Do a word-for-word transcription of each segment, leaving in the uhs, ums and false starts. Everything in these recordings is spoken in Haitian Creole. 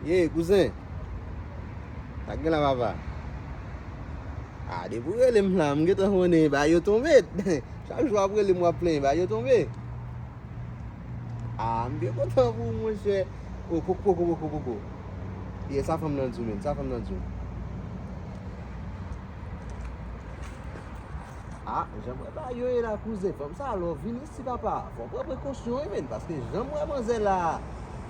Ye, kouzen. Sa k gen la, papa? A, depi w rele m la, m gentan konnen bagay yo tonbe. Chak jou w ap rele m, w ap plenyen, bagay yo tonbe. A, m byen kontan pou ou, monchè. O, poko, poko, poko, poko. Ye, sa fanm nan di w, menm, sa fanm nan di w. A, jan m wè bagay yo ye la, kouzen, fanm sa, lè w vin isi, papa, fò w pran prekosyon, wi, menm, paske jan m wè manzè la,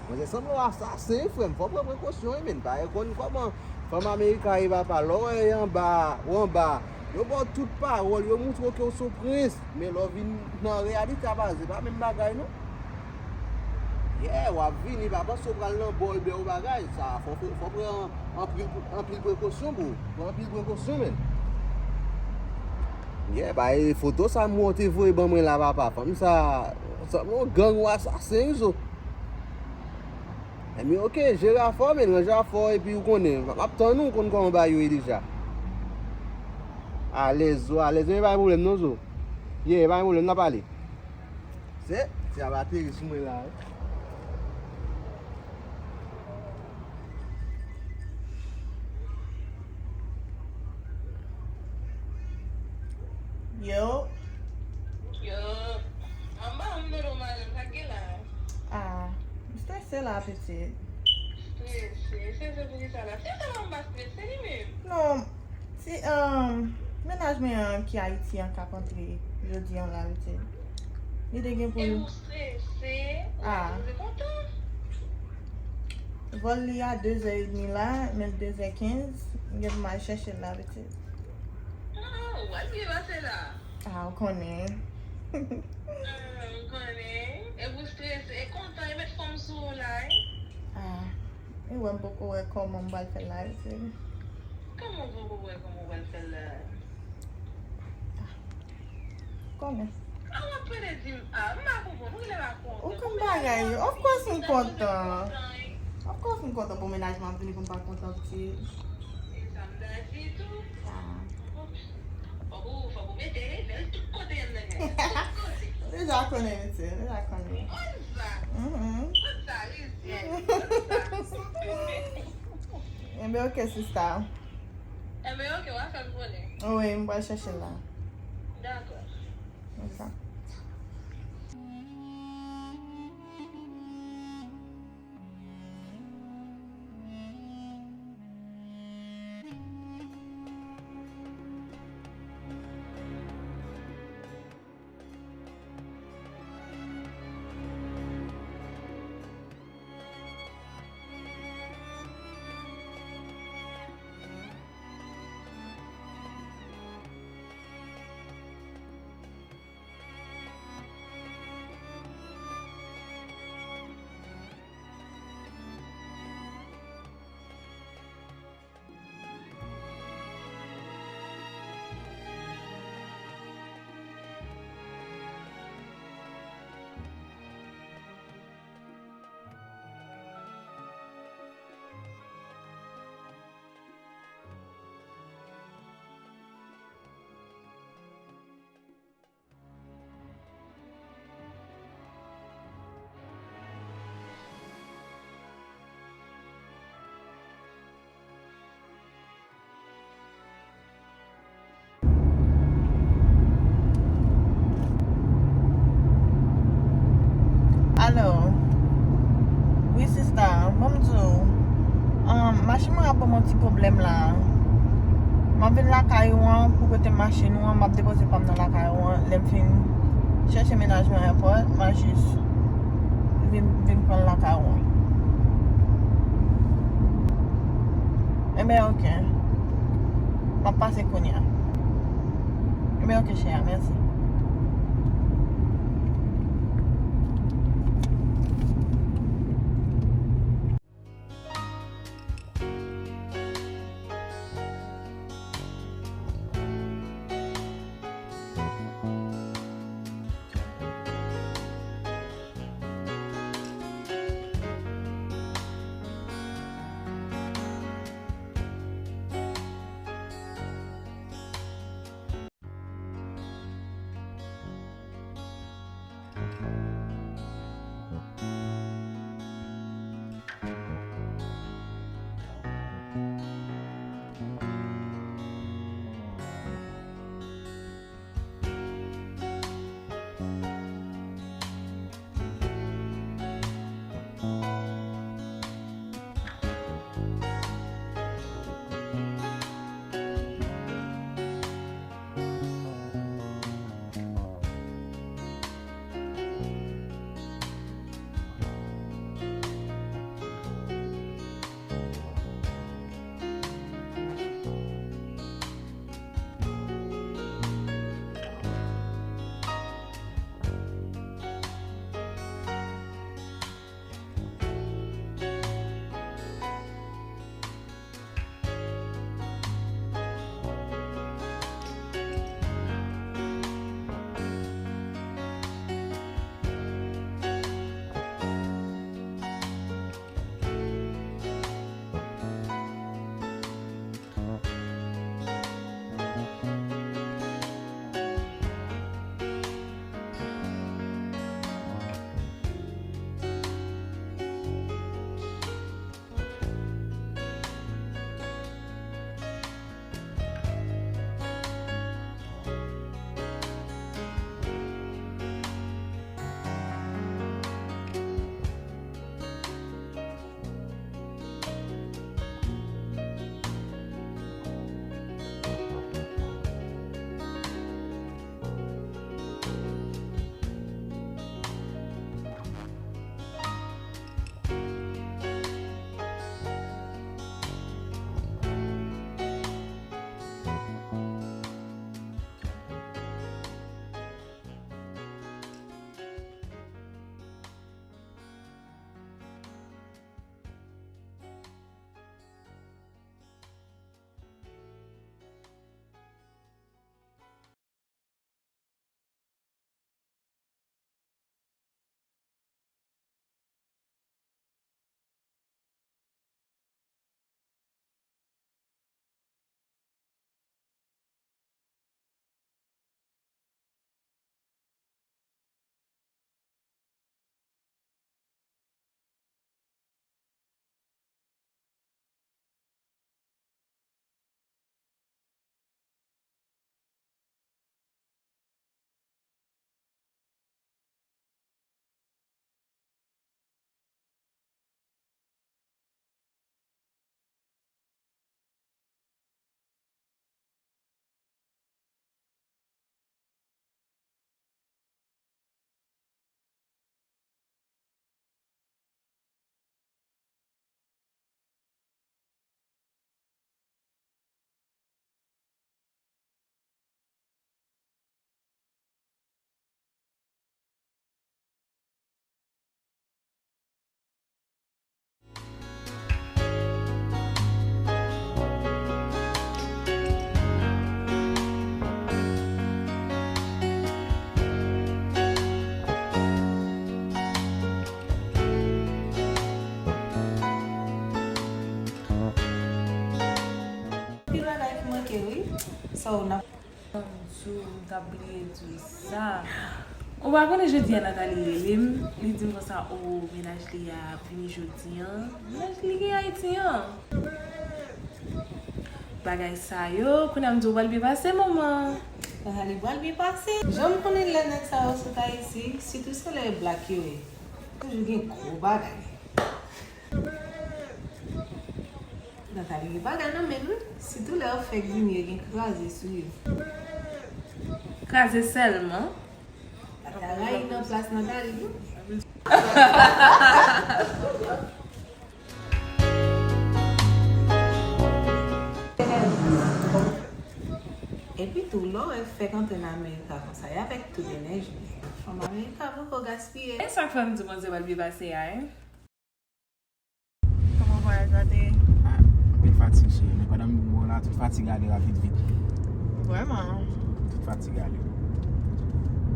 manzè sanble yon asasen, wi, frè m, fò w pran prekosyon, wi, menm, pa konn kòman fanm Amerika ye, papa, lè w wè anba, ou anba, yo ba w tout pawòl, yo moutre w ke w se yon prens, men lè w vin nan reyalite a, papa, se pa menm bagay, non. Yeah, w ap vini, pa panse w pral nan bò, ebyen, ou bagay, sa, fò, fò, fò pran anpil, anpil prekosyon, bro. Pran anpil prekosyon, menm. Yeah, ba, e foto sa m wè w te voye ban mwen la, papa. Fanm sa, sanble yon gang ou asasen, wi, zo. Ebyen, oke, jere afè w, menm, ranje afè w, epi ou konnen, m ap tann ou, ou konn kòman bagay yo ye deja. Alèz, zo, alèz, men pa gen pwoblèm, non, zo. Yeah, pa gen pwoblèm, n a pale. Se, ti a bateri sou mwen la, wi. Yo. Yo. Anba m dodo, madanm, sa k gen la? Ah, m strese la, pitit. Strese? Strese pou ki sa la? Se sa m pa strese li menm. Non, ti, um, mennaj mwen an ki Ayiti an k ap antre jodi an la, pitit. Li te gen pou... E l ou strese? Ou pa sipoze kontan. Vòl li a de zè edmi la, men l de zè kenz. M gen pou m al chèche l la, pitit. Ah, ou al byen pase la. Ah, ou konnen. Ah, ou konnen. E pou strese, e kontan, e met fanm sou ou la, wi. Ah, e wè m poko wè kòman m pral fè l la, pitit. Kòman w poko wè kòman w pral fè l la? Ah. Konnen. Ah, w ap pale di m, ah, m pa konprann. Ou genlè pa kontan. Ou konn bagay yo. Of course m kontan. Of course m kontan pou mennaj mwen ap vini pou m pa kontan, pitit. E sa m ta di tou. Ah. Fòk ou, fòk ou mete level tout kote nan kay la. Tout kote. Ou deja konnen, pitit. Ou deja konnen. Ou konn sa. Mhm. Ou konn sa, Rizyè. Ou konn sa. Enben, oke, sista. Enben, oke, w a fè m konnen. Wi, m pral chèche l la. Dakò. Dakò. Alo. Wi, sista, ban m di w, um, machin mwen ap ban m yon ti pwoblèm la. M ap vin lakay ou an pou pote machin ou an, m ap depoze pa m nan lakay ou an. Lè m fin chèche mennaj mwen ayewopò, m a jis vin, vin pran l lakay ou an. Enben, oke. M ap pase kounye a. Enben, oke, chè a, mèsi. Oh, n ap Di w, m t ap bliye di w sa. Ou pa konnen jodi a Nathalie rele m, li di m konsa, o, mennaj li a ap vini jodi a. Mennaj li ki Ayiti an. Bagay sa yo, kounye a m di w pral byen pase, manman. Nathalie pral byen pase. Jan m konnen lè nèg sa yo sot Ayiti, sitou se lè black yo ye. Toujou gen gwo bagay. Nathalie gen bagay nan men l wi. Sitou lè yo fèk vini, yo gen kraze sou yo. Kraze sèlman. Atarayi nan plas Nathalie wi. Epi tou, lè w wè fèk antre nan Amerika konsa, e avèk tout enèji li. Fanm Amerika poko gaspiye. E sa k fè m di Bondye pral byen pase a, en. Kòman vwayaj la te ye? Ah, anpil fatig, cheri. Men pandan m bò la, tout fatig ale rapid vit. Vrèman? Tout fatig ale.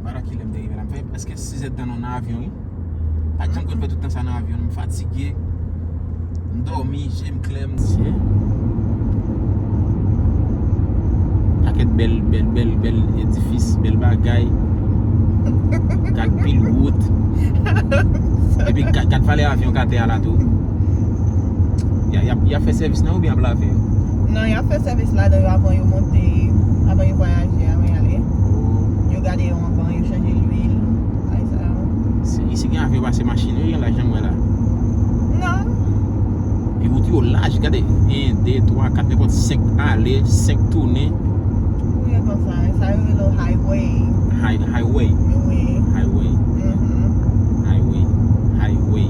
Pandan kilè m te rive la, m fè prèske sis èdtan nan avyon, wi. Pa t janm konn fè tout tan sa nan avyon, m fatige. M dòmi, je m klè, m. Pakèt bèl, bèl, bèl, bèl edifis, bèl bagay. Gad pil wout. Epi gad, gad valè avyon k atè a la tou. Y a, y a, y a fè sèvis nan oubyen y ap lave yo? Non, y ap fè sèvis ladan yo avan yo monte, avan yo vwayaje, avan y ale. Oh. Yo gade yo anvan, yo chanje lwil, bagay sa yo. Si, isi gen avyon pase machin, wi, gen laj jan m wè la. Non. E wout yo laj, gade. En, de, twa, kat, nenpòt senk ale, senk tounen. Wi, e konsa. Sa yo rele highway. High, highway. Wi. Highway. Mhm. Highway. Highway. Highway.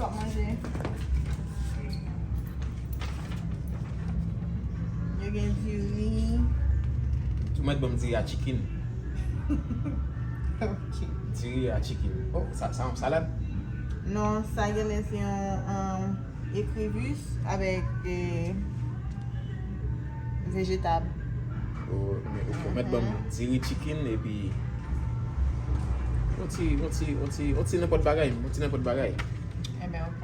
Twòp manje. Yo gen diri. Ou mèt ban m diri a chicken. Ok. Diri a chicken. Oh, sa, sa yon salad? Non, sa genlè se yon, um, ekrivis avèk, eh, vejetab. Oh, men, ok, ou mèt ban m diri chicken epi yon ti, yon ti, yon ti, yon ti nenpòt bagay, yon ti nenpòt bagay. Enben, ok.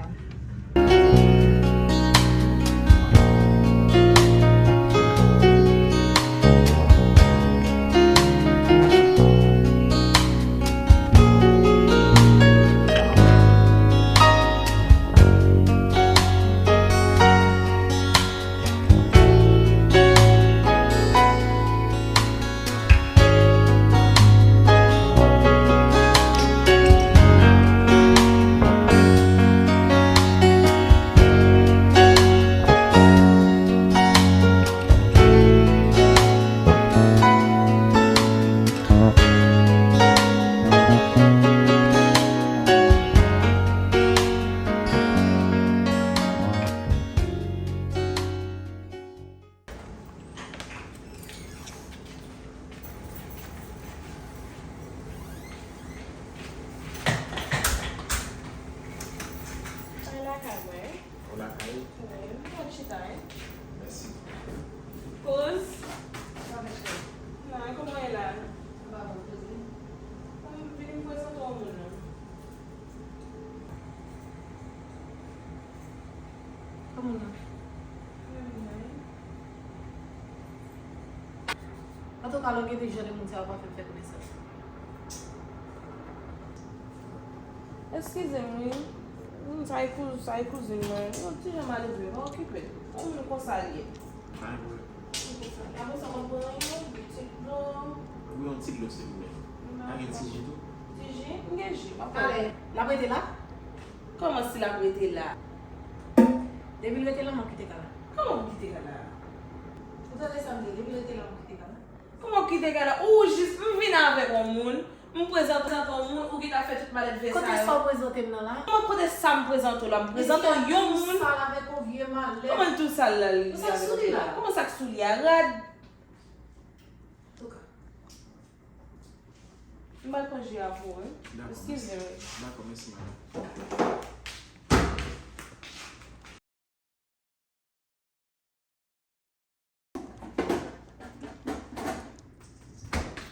Mwen lakay mwen. Ou lakay? Wi, mwen chita, wi. Mèsi. Kouz? Sa fè chè? Nan, kòman w ye la? Sa va bon, kouzin? Mwen vini m prezante w moun nan. Kòman w ye? Mwen vin la, wi. Antouka, lè w gen de jan de moun sa yo pa fè m fè konesans. Eskize m, wi. Hmm, sa e kou-, sa e kouzin mwen. Yon ti jan malelve, pa okipe l. Yon moun konsa l ye. Yon moun konsa l ye. Apre sa, w ap pran yon ti dlo. Wi, yon ti dlo, silvouplè. Pa gen ti ji tou? Ti ji? M gen ji. W ap pran. Ale, l ap rete la? Kòman si l ap rete la? Depi l rete la, m ap kite kay la. Kòman pou kite kay la? Ou tande sa m di w, depi lè te la, m kite Kana. Kòman w kite Kana? Ou jis, m vin avèk yon moun, m prezante yon moun, ou gentan fè tout malèt vè sa yo. Kote sa w prezante m nan la? Kòman kote sa m prezante w la? M prezante w yon moun. Kòman l tou sal avèk yon vye malèt? Kòman l tou sal la, li avèk yon vye malèt? Kòman sa k sou li a? Rad? Antouka. M pral pran ji a pou ou, wi. Dakò, mèsi. Eskize, wi. Dakò, mèsi, madanm.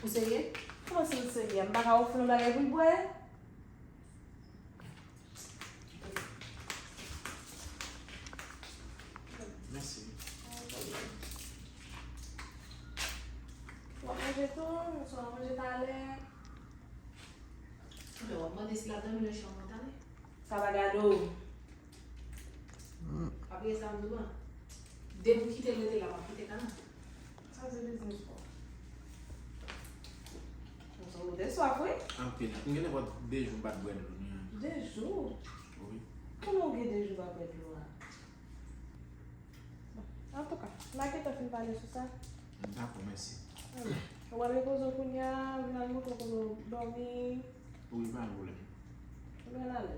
Ou serye? Kòman si m serye? M pa ka ofri l yon bagay pou l bwè? Mèsi. W ap manje tou? Ou sot manje talè? Lè w ap mande si l ap dòmi nan chanm ou talè. Sa pa gade w. Apiye sa m di w an. Depi w kite l rete la, w ap kite Kana. Sa se biznis pa w. Ou sot ou te swaf, wi. Anpil. M gen nenpòt de jou m pa t bwè dlo, ni anyen. De jou? Wi. Kòman w gen de jou w pa bwè dlo a? Antouka, m a gentan fin pale sou sa. Dakò, mèsi. Ou al repoze w kounye a, vin al montre w kote w dòmi. Wi, pa gen pwoblèm. Ou al ale.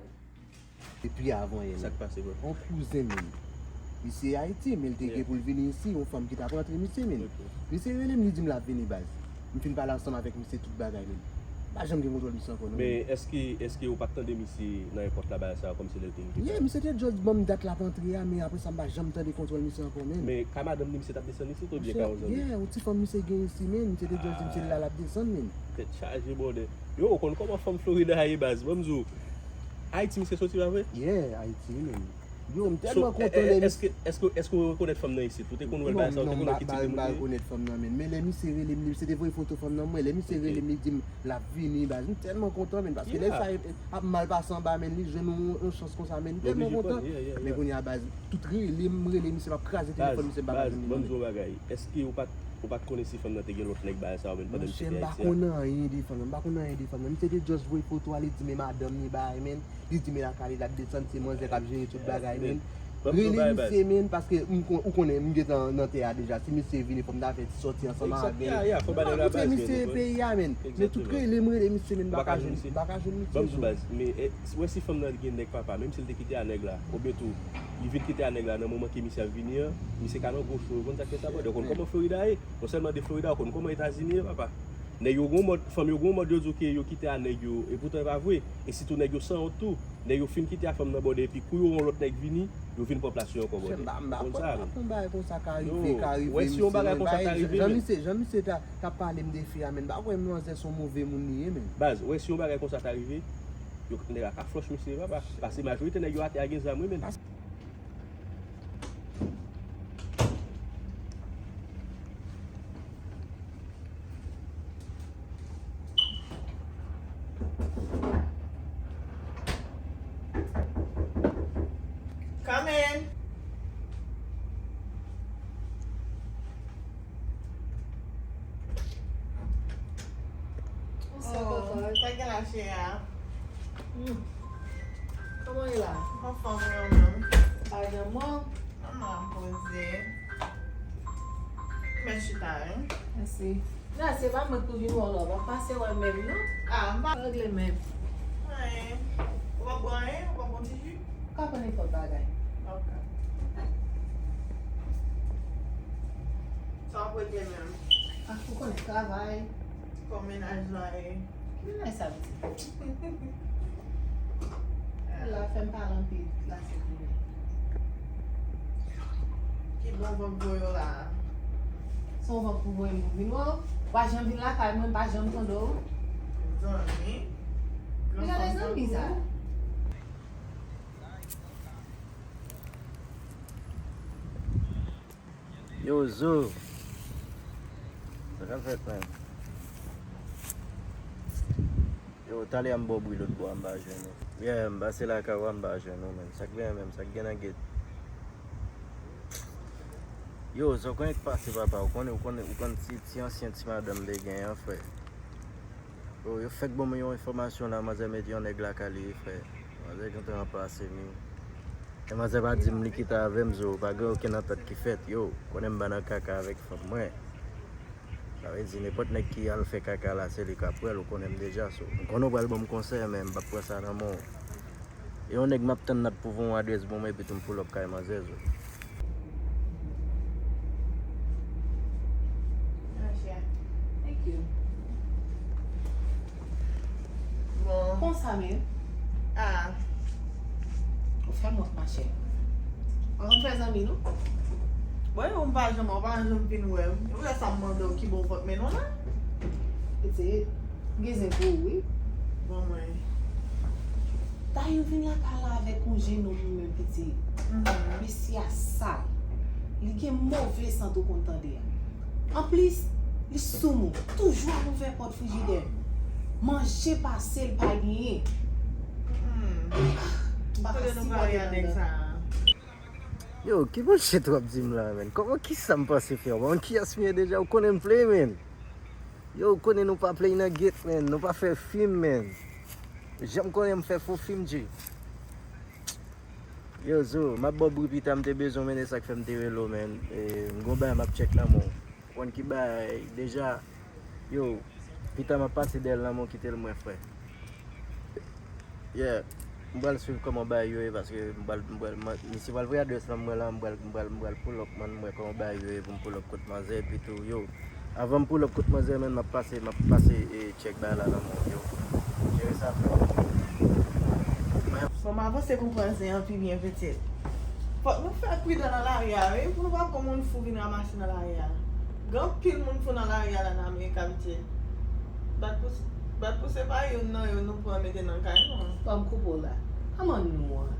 Depi avan yè. Sa k pase, bro? Yon kouzen m. Misye Ayiti, men l te gen pou l vini isi, yon fanm ki t ap rantre misye, men. Ok. Misye rele m, li di m l ap vini, baz. M fin pale ansanm avèk misye tout bagay, men. M pa janm gen kontwòl misye ankò, non, men. Men èske, èske ou pa t tande misye nan èpòt la, bagay sa yo, kòmsi lè l te rive? Yeah, misye te just ban m dat l ap antre a, men apre sa, m pa janm tande kontwòl misye ankò, men. Men ka madanm li, misye t ap desann isit oubyen ka yon zanmi? Yeah, yon ti fanm misye gen isi, men. Misye te just di misye la, l ap desann, men. Tèt chaje, bòdè. Yo, ou konn kòman fanm Florida a ye, baz? Ban m di w. Ayiti misye soti, pa vre? Yeah, Ayiti, men. Yo, m tèlman kontan lè misye. Èske, èske, èske ou rekonèt fanm nan isit? Ou te konn wè l bagay sa, ou te konn wè l ki timoun li ye? Non, m pa rekonèt fanm nan, men. Men lè misye rele m, li, misye te voye foto fanm nan mwen. Lè misye rele m, li di m l ap vini, baz. M tèlman kontan, men, paske lè sa ap mal pase anba, men, li jwenn yon, yon chans konsa, men, m tèlman kontan. Men kounye a, baz, tout rele m, rele misye, m ap kraze telefòn misye, m pa ka jwenn li, non, men. Baz, ban m di w yon bagay. Èske ou pa t, ou pa t konnen si fanm nan te gen lòt nèg bagay sa yo, men, pandan misye te Ayiti a? Monchè, m pa konn anyen de fanm nan, m pa konn anyen de fanm nan. Misye te just voye foto a, li di men madanm ni bagay, men. Li di men lakay li, l ap desann, se manzè k ap jere tout bagay, men. Rele misye, men, paske m kon-, ou konnen, m gentan nan tè a deja. Si misye vini, fò m ta fè ti sòti ansanm avè l. M ap montre misye peyi a, men. Men tout rele m, rele misye, men, m pa ka jwenn, m pa ka jwenn misye. Ban m di w, baz, men, eh, si w wè si fanm nan gen nèg, papa, menm si l te kite a nèg la, oubyen tou, li vin kite a nèg la nan moman ke misye ap vini an, misye ka nan gwo cho, ou konn sa k fè sa, brother, ou konn kòman Florida ye, non sèlman de Florida, ou konn kòman Etazini ye, papa. Nèg yo gon mòd, fanm yo gon mòd yo di w ke yo kite a nèg yo, e poutan e pa vre. E sitou nèg yo sanwont tou. Nèg yo fin kite a fanm nan bòdè, epi kou yo wè yon lòt nèg vini, yo vin pran plas yo ankò bòdè. Ou konn sa, men. M pa konn bagay konsa ka rive, ka rive, wè si yon bagay konsa ta rive, jan misye, jan misye ta, ta pale m de fi a, men, m pa kwè manzè se yon move moun li ye, men. Baz, wè si yon bagay konsa ta rive, yo, nèg la ka flòch misye, papa. Paske majorite nèg yo atè a gen zam, wi, men. Come in. What's up, Coco? Sa gen la, cheri a? Hmm. Kòman w ye la? M anfòm, wi, ou menm? Pa janm mò. Kòman, poze? Mèt chita, wi. Mèsi. Nan, se pa mwen k pou vin wè w la, w ap pase wè m menm, non? Ah, m pa regle menm. Anyen. Ou p ap bwè anyen? Ou p ap bwè yon ti ji? Ou ka pran nenpòt bagay. Ok. Sa w ap regle menm? Ah, ou konnen travay. Kòman mennaj la ye? Ki mennaj sa vle di? La fè m pale anpil, la se vre. Ki bon van k voye w la a? Se yon van k pou voye m pou vin wè w. Ou pa janm vin lakay mwen, m pa janm tande w. Zanmi. Ki jan de zanmi sa? Yo, Zo. Sa k ap fèt, menn? Yo, talè a m ba w bri lòt bò a, m pa jwenn ou. Yeah, m pase lakay ou a, m pa jwenn ou, menn. Sa k genyen menm? Sa k gen nan gate? Yo, Zo, konn ki pase, papa? Ou konnen, ou konnen, ou konn ti, ti ansyen ti madanm m te genyen an, frè. Yo, yo fèk ban mwen yon enfòmasyon la, manzè mete yon nèg lakay li, wi, frè. Manzè gentan ranplase m, wi. Manzè pa di m li kite avè m, so pa gen okenn antant ki fèt. Yo, konnen m pa nan kaka avèk fanm mwen. Sa vle di, nenpòt nèg ki al fè kaka la, se li k ap wè l, ou konnen m deja, so. M konnen w pral ban m konsèy, men m p ap pran sa nan men w. E yon nèg m ap tann n ap twouve yon adrès ban mwen, epi tou m pull up kay manzè, so. Thank you. Bon. Konsa menm. Ah. Ou fè m wont, machè. Ou konn fè zanmi, non? Bon, ou pa janm, ou pa janm vin wè m. E pou sa m mande w ki bò w pot men non la? Pitit, m gen zen pou ou, wi. Bon, mwen. Dayou vin lakay la avèk yon jenòm li menm, pitit. Mhm. Mesye a sal. Li gen move sant ou konn tande a. Anplis, li soumou. Toujou ap ouvè pòt frijidè. Manje pase l pa genyen. Hmm. M pa ka sipote nèg sa. Yo, ki bullshit w ap di m la, menn? Kòman, kisa m panse fè? Ou konn kiyès m ye deja? Ou konnen m play, menn. Yo, ou konnen nou pa play nan gate, menn. Nou pa fè fim, menn. Jan m konnen m fè fo fim, G. Yo, Zo, m ap ba w bri pita, m te bezwen w, menn, e sa k fè m te rele w, menn. E, m gon bagay m ap check nan men w. Ou konn ki bagay, deja, yo, pita m ap pase dèyè l nan men w, kite l mwen, frè. Yeah, m pral swiv kòman bagay yo ye, paske m pral, m pral, m, misye pral voye adrès lan mwen la, m pral, m pral, m pral pull up, man, m wè kòman bagay yo ye pou m pull up kot manzè, epi tou, yo, avan m pull up kot manzè, menn, m ap pase, m ap pase, e, check bagay la nan men w, yo. Jere sa, frè. Fò m avanse konprann zen an pi byen, pitit. Fòk nou fè pridan nan lari a, wi, pou nou pa pran moun fou vin ranmase nan lari a. Gen anpil moun fou nan lari a la nan Amerik, pitit. Bat pou, bat pou se pa youn nan yo nou pran mete nan kay nou an. Ban m koupe w la. Kòman nou an?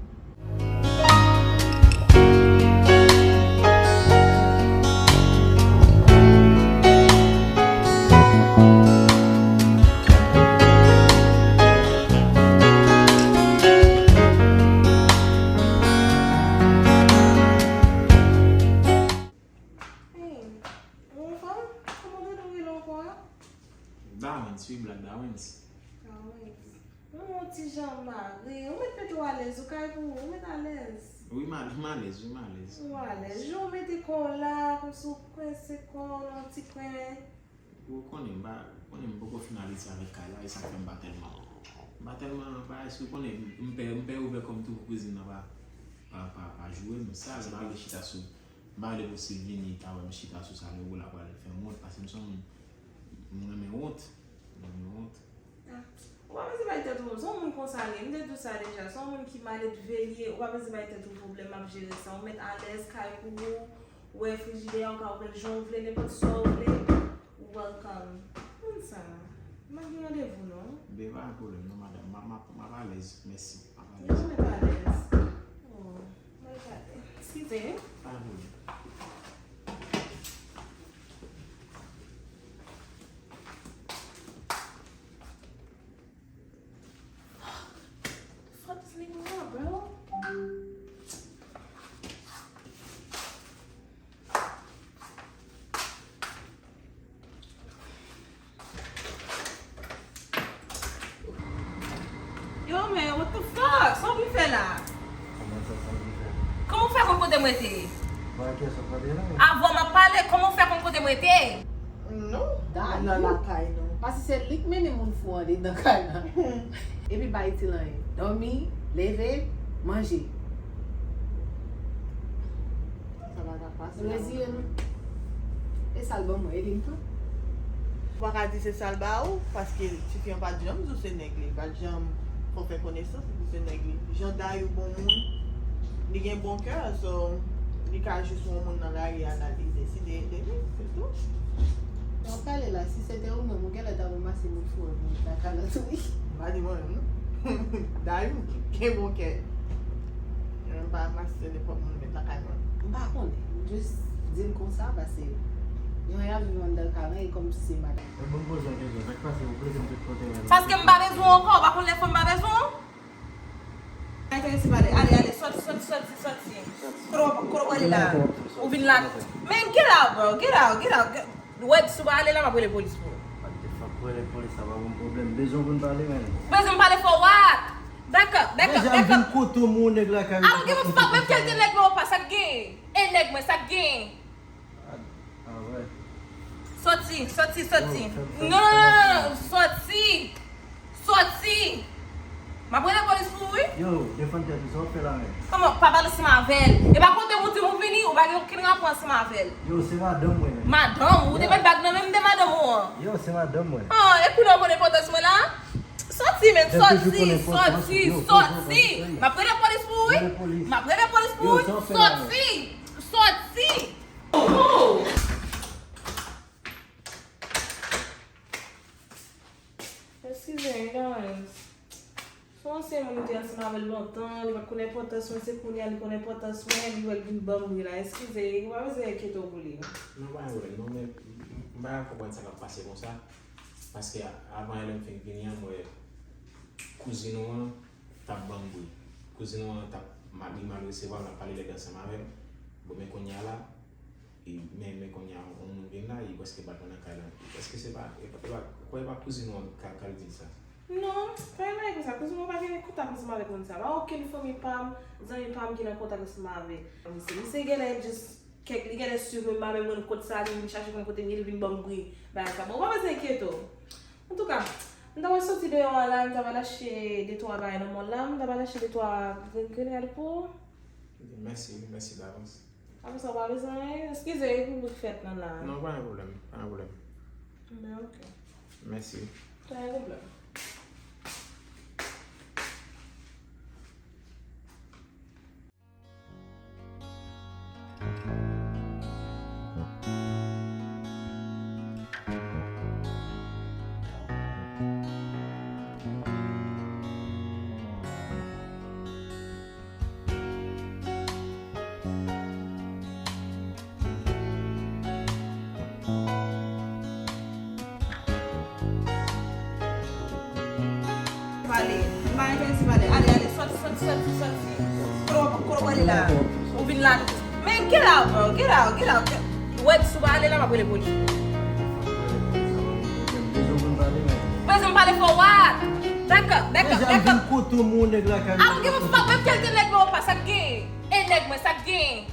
Hey, ou anfòm? Kòman w te rele ankò a? Dawens, wi, Black Dawens. Dawens. Ou yon ti jan mare. Ou mèt mete w alèz, ou kay pou ou, ou mèt alèz. Wi, m a-, m alèz, wi, m alèz. Ou alèz. Jan w mete kò w la, kòmsi w kwense kò w nan yon ti kwen. Ou konnen, m pa, ou konnen m poko finalize avèk kay la, e sa k fè m pa tèlman, m pa tèlman, pa, èske ou konnen, m, m pè, m pè ouvè kò m tou pou kouzin nan pa, pa, pa, pa joure m. Sa, se pa vle chita sou, m pa vle pou Sylvie ni ta wè m chita sou sa, lè ou la pral fè m wont, paske m se yon moun, m renmen wont, m renmen wont. Ah, ou pa bezwen bay tèt ou, se yon moun konsa li ye, m te di w sa deja, se yon moun ki maledve li ye, ou pa bezwen bay tèt ou pwoblèm, m ap jere sa, ou mèt alèz, kay pou ou, ou wè frijidè a, ou ka ouvè l jan w vle, nenpòt sa w vle, ou welcome. Moun sa, m ap gen randevou non. Ben, pa gen pwoblèm non, madanm, m ap, m ap, m ap alèz, mèsi, m ap alèz. Ou pa mèt alèz. Oh, mwen gade. Eskize wi. Pa gen pwoblèm. Fuck this nigga up, bro. Yo, men, what the fuck? Sa w vin fè la? Kòman sa, sa m vin fè? Kòman w fè konn kote m rete? Ba kè sa w pale la. Avan m ap pale, kòman w fè konn kote m rete? Non. Dayou nan lakay nou. Paske se li k mennen moun fou andedan kay la. Epi bay ti lanyen. Dòmi, leve, manje. Sa pa ka pase. Reziye nou. E sa l ban mwen, ede m tou. Ou pa ka di se sa l ba ou, paske tifi an pa t janm di w se nèg li, li pa t janm fè w fè konesans, li di w se nèg li. Jan Dayou bon moun, li gen bon kè, so, li ka jis wè yon moun nan lari a la, li deside ede li, se tou. Nan pale la, si se te ou menm, ou genlè t ap ranmase moun fou an pou met lakay la tou, wi. M pa di mwen menm, non. Dayou gen bon kè. Mwen pa ranmase nenpòt moun met lakay mwen. M pa konnen. M jis di l konsa, paske jan y ap viv anndan kay lan, e kòmsi se madanm. Bon, m poze yon kesyon. Sa k pase, ou plede m tout kote menm? Paske m pa bezwen w ankò, ou pa konn lè fwa m pa bezwen w? Ay, fè resi pale. Ale, ale, sòti, sòti, sòti, sòti. Kote w, kote w prale la? Ou vin la. Man, get out, bro. Get out, get out. Get, wè, si w pa ale la, m ap rele polis pou ou. What the fuck, rele polis, sa pa bon pwoblèm. Bezwen pou n pale, man. Bezwen m pale for what? Back up, back up, back up. Deja vin kote mwen, nèg lakay ou. I don't give a fuck, menm ke l te nèg mwen ou pa, sa k genyen? E nèg mwen, sa k genyen? Ah, ah, ouais. Soti, soti, soti. Yo, fè m, fè m, non, non, fè m non, non, non, soti. Soti. M ap rele polis pou ou, wi. Yo, defann tèt ou, sa w ap fè la menm? Kòman? Pa pale ansanm avè l. E pa kote ou di m ou vini, ou pa gen okenn rapò ansanm avè l. Yo, se madanm mwen menm. Madanm? Ou te met bag nan menm de madanm ou an? Yo, se madanm mwen. Ah, e kounye a w konn enpòtans mwen la? Soti, men, soti, soti, soti. M ap rele polis pou ou, wi. M ap rele polis pou ou, wi. Soti, soti. Oh! Eskize, guys. Se yon ansyen moun m te ansanm avè l lontan, li pa t konn enpòtans mwen, se kounye a li konn enpòtans mwen, li wè l vin ban m bri la. Eskize, ou pa bezwen enkyete w pou li. Non, pa gen pwoblèm, non, men m pa ka konprann sa k ap pase konsa. Paske a-, avan yè lè m fin vini an, m wè kouzin ou an t ap ban m bri. Kouzin ou an t ap mal, li mal resevwa m, l ap pale lèd ansanm avè m. Bon, men kounye a la, e, men, men kounye a, yon moun vin la, e prèske bat mwen nan kay la. Èske se pa, e pa, e pa, kwè e pa kouzin ou an k al di l sa? Non, pa gen bagay konsa. Kouzin mwen pa gen kontak ansanm avèk moun sa. Pa okenn fanmi pa m, zanmi pa m ki nan kontak ansanm avèk misye. Misye genlè just kèk, li genlè swiv mwen, m pa menm konn kot sa, li vin chache konn kote m ye, li vin ban m bri. Bagay sa. Bon, ou pa bezwen enkyete w. Antouka, m ta pral soti deyò a la, m ta pral achte de twa bagay nan mall la, m ta pral achte de twa grenn, grenn rad pou ou. Mèsi, mèsi davans. Apre sa, ou pa bezwen anyen? Eskize, e pou bout fèt lan la. Non, pa gen pwoblèm, pa gen pwoblèm. Ben, ok. Mèsi. Pa gen pwoblèm. Pale. M pa enterese pale. Ale, ale, soti, soti, soti, soti. Kote w, kote w prale la? Ou vin la. Men get out, bro. Get out, get out. Wè, si w pa ale la, m ap rele polis. Bezwen pale for what? Back up, back up, back up. Kote mwen, nèg lakay. I don't give a fuck, menm ke l te nèg mwen ou pa, sa k genyen? E nèg mwen, sa k genyen?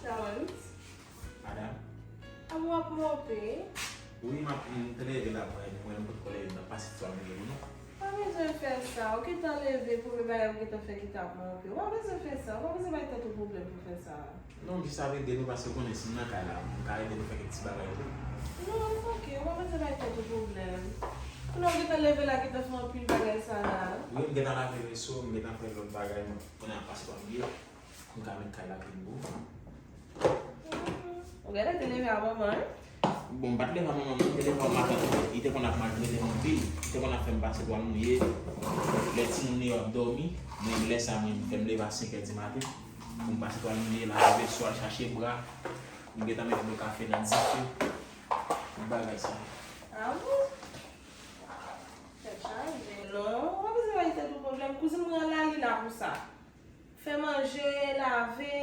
Talent. Madanm. A w ap mope? Wi, m ap, m te leve la, mwen, mwen, m potko leve, m t ap pase sou Amiri pou nou. Pa bezwen fè sa. Ou gentan leve, premye bagay ou gentan fè ki t ap mope. Ou pa bezwen fè sa. Ou pa bezwen bay tèt ou pwoblèm pou fè sa. Non, m jis ap ede nou, paske ou konnen si m nan kay la, m ka ede nou fè kèk ti bagay tou. Non, it's ok. Ou pa bezwen bay tèt ou pwoblèm. Kounye a ou gentan leve la, gentan fè anpil bagay sa la. Wi, m gentan lave veso, m gentan fè lòt bagay, mwen. Kounye a pase pou Amiri. M ka met kay la clean pou ou. Ou genlè te leve a manman, wi. Bon, m pa t leve a manman, non, m te leve a matant mwen. Li te konn ap maltrete m anpil. Li te konn ap fè m pase twal mouye. Lè timoun yo ap dòmi, men lè sa, mwen, m fè m leve a senk è di maten pou m pase twal mouye, lave veso, al chache bra. M gentan met dlo kafe nan dife. Tout bagay sa. Ah bon? Tèt chaje. Non, ou pa bezwen bay tèt ou pwoblèm. Kouzin mwen an la, li la pou sa. Fè manje, lave,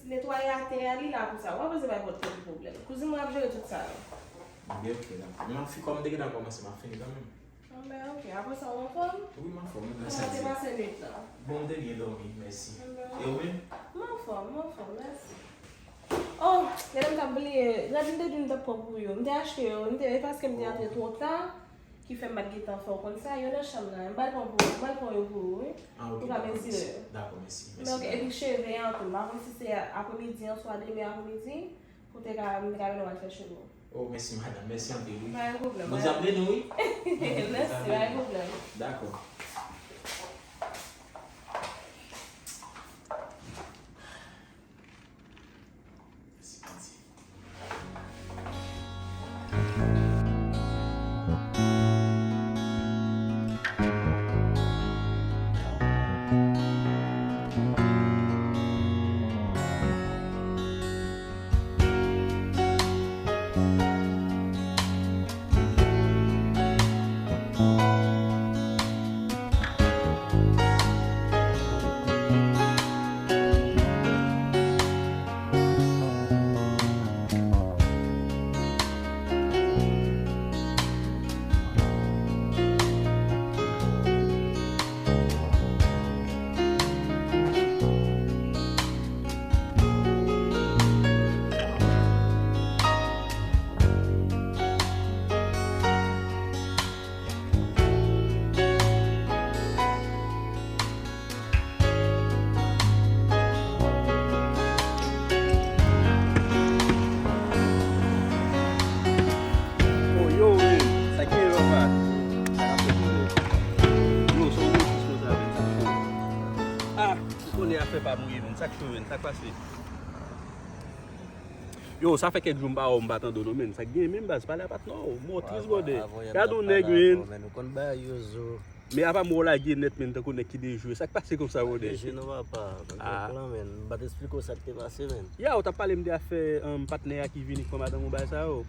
netwaye atè a, li la pou sa. Ou pa bezwen bay tèt ou pwoblèm. Kouzin mwen ap jere tout sa yo. Byen, ok, dakò. Men m ap fi-, kòm m te gentan kòmanse, m ap fini kanmenm. Bon, ben, ok. Apre sa, ou anfòm? Wi, m anfòm, wi, gras a Dye. Kòman te pase nwit lan? Bon, m te byen dòmi, mèsi. Bon, ben, e ou menm? M anfòm, m anfòm, mèsi. Oh, gade m t ap bliye. Rad m te di m t ap pran pou yo. M te achte yo. M te, e paske m te antre twò ta. Ki fè m pa t gentan fè w konn sa, yo nan chanm nan. M pral pran pou, m pral pran yo pou ou, wi. Ah, ok, dakò, mèsi. Dakò, mèsi. Mèsi, ok, epi cheve an tou. M pa konn si se apremidi an, swa demen apremidi, pou te ka, m te ka mennen w al fè cheve w. Oh, mèsi, madanm. Mèsi anpil, wi. Pa gen pwoblèm. Bondye ap beni w, wi. Mèsi, pa gen pwoblèm. Dakò. Mèsi, Bondye. Ap mouri, menn, sa k cho, menn, sa k pase? Yo, sa fè kèk jou m pa wè w, m pa tande w non, menn. Sa k gen menm, baz? Pale a patnè w. Mò tris, brother. Gad yon nèg, menn. Ou konn bagay yo zo. Men apa m wè w lage nèt, menn, tankou nèg ki dejwe. Sa k pase konsa, brother? Dejwe non, papa. Mwen te plan, menn. M pa t eksplike w sa k te pase, menn. Ya, ou t ap pale m de afè, um, patnè a ki vini k fè madanm ou bagay sa yo.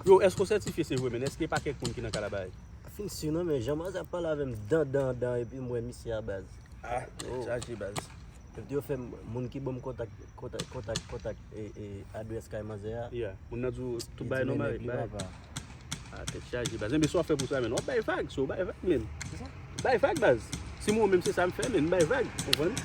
Yo, èske w sètifye se vre, menn? Èske pa kèk moun ki nan kay la, baz? Fin si non, men jan manzè ap pale avè m dan, dan, dan, epi m wè misye a, baz. Ah, tèt chaje, baz. Epi yo fè m, moun ki ban m kontak, kontak, kontak, kontak, e, e, adrès kay manzè a. Yeah. Moun nan di w tout bagay nòmal, li bay. Ah, tèt chaje, baz. Enben, sa w ap fè pou sa, menn? W ap bay vag, so w bay vag, menn. Kisa? Bay vag, baz. Si mwen menm se sa m fè, menn, m bay vag. Konprann?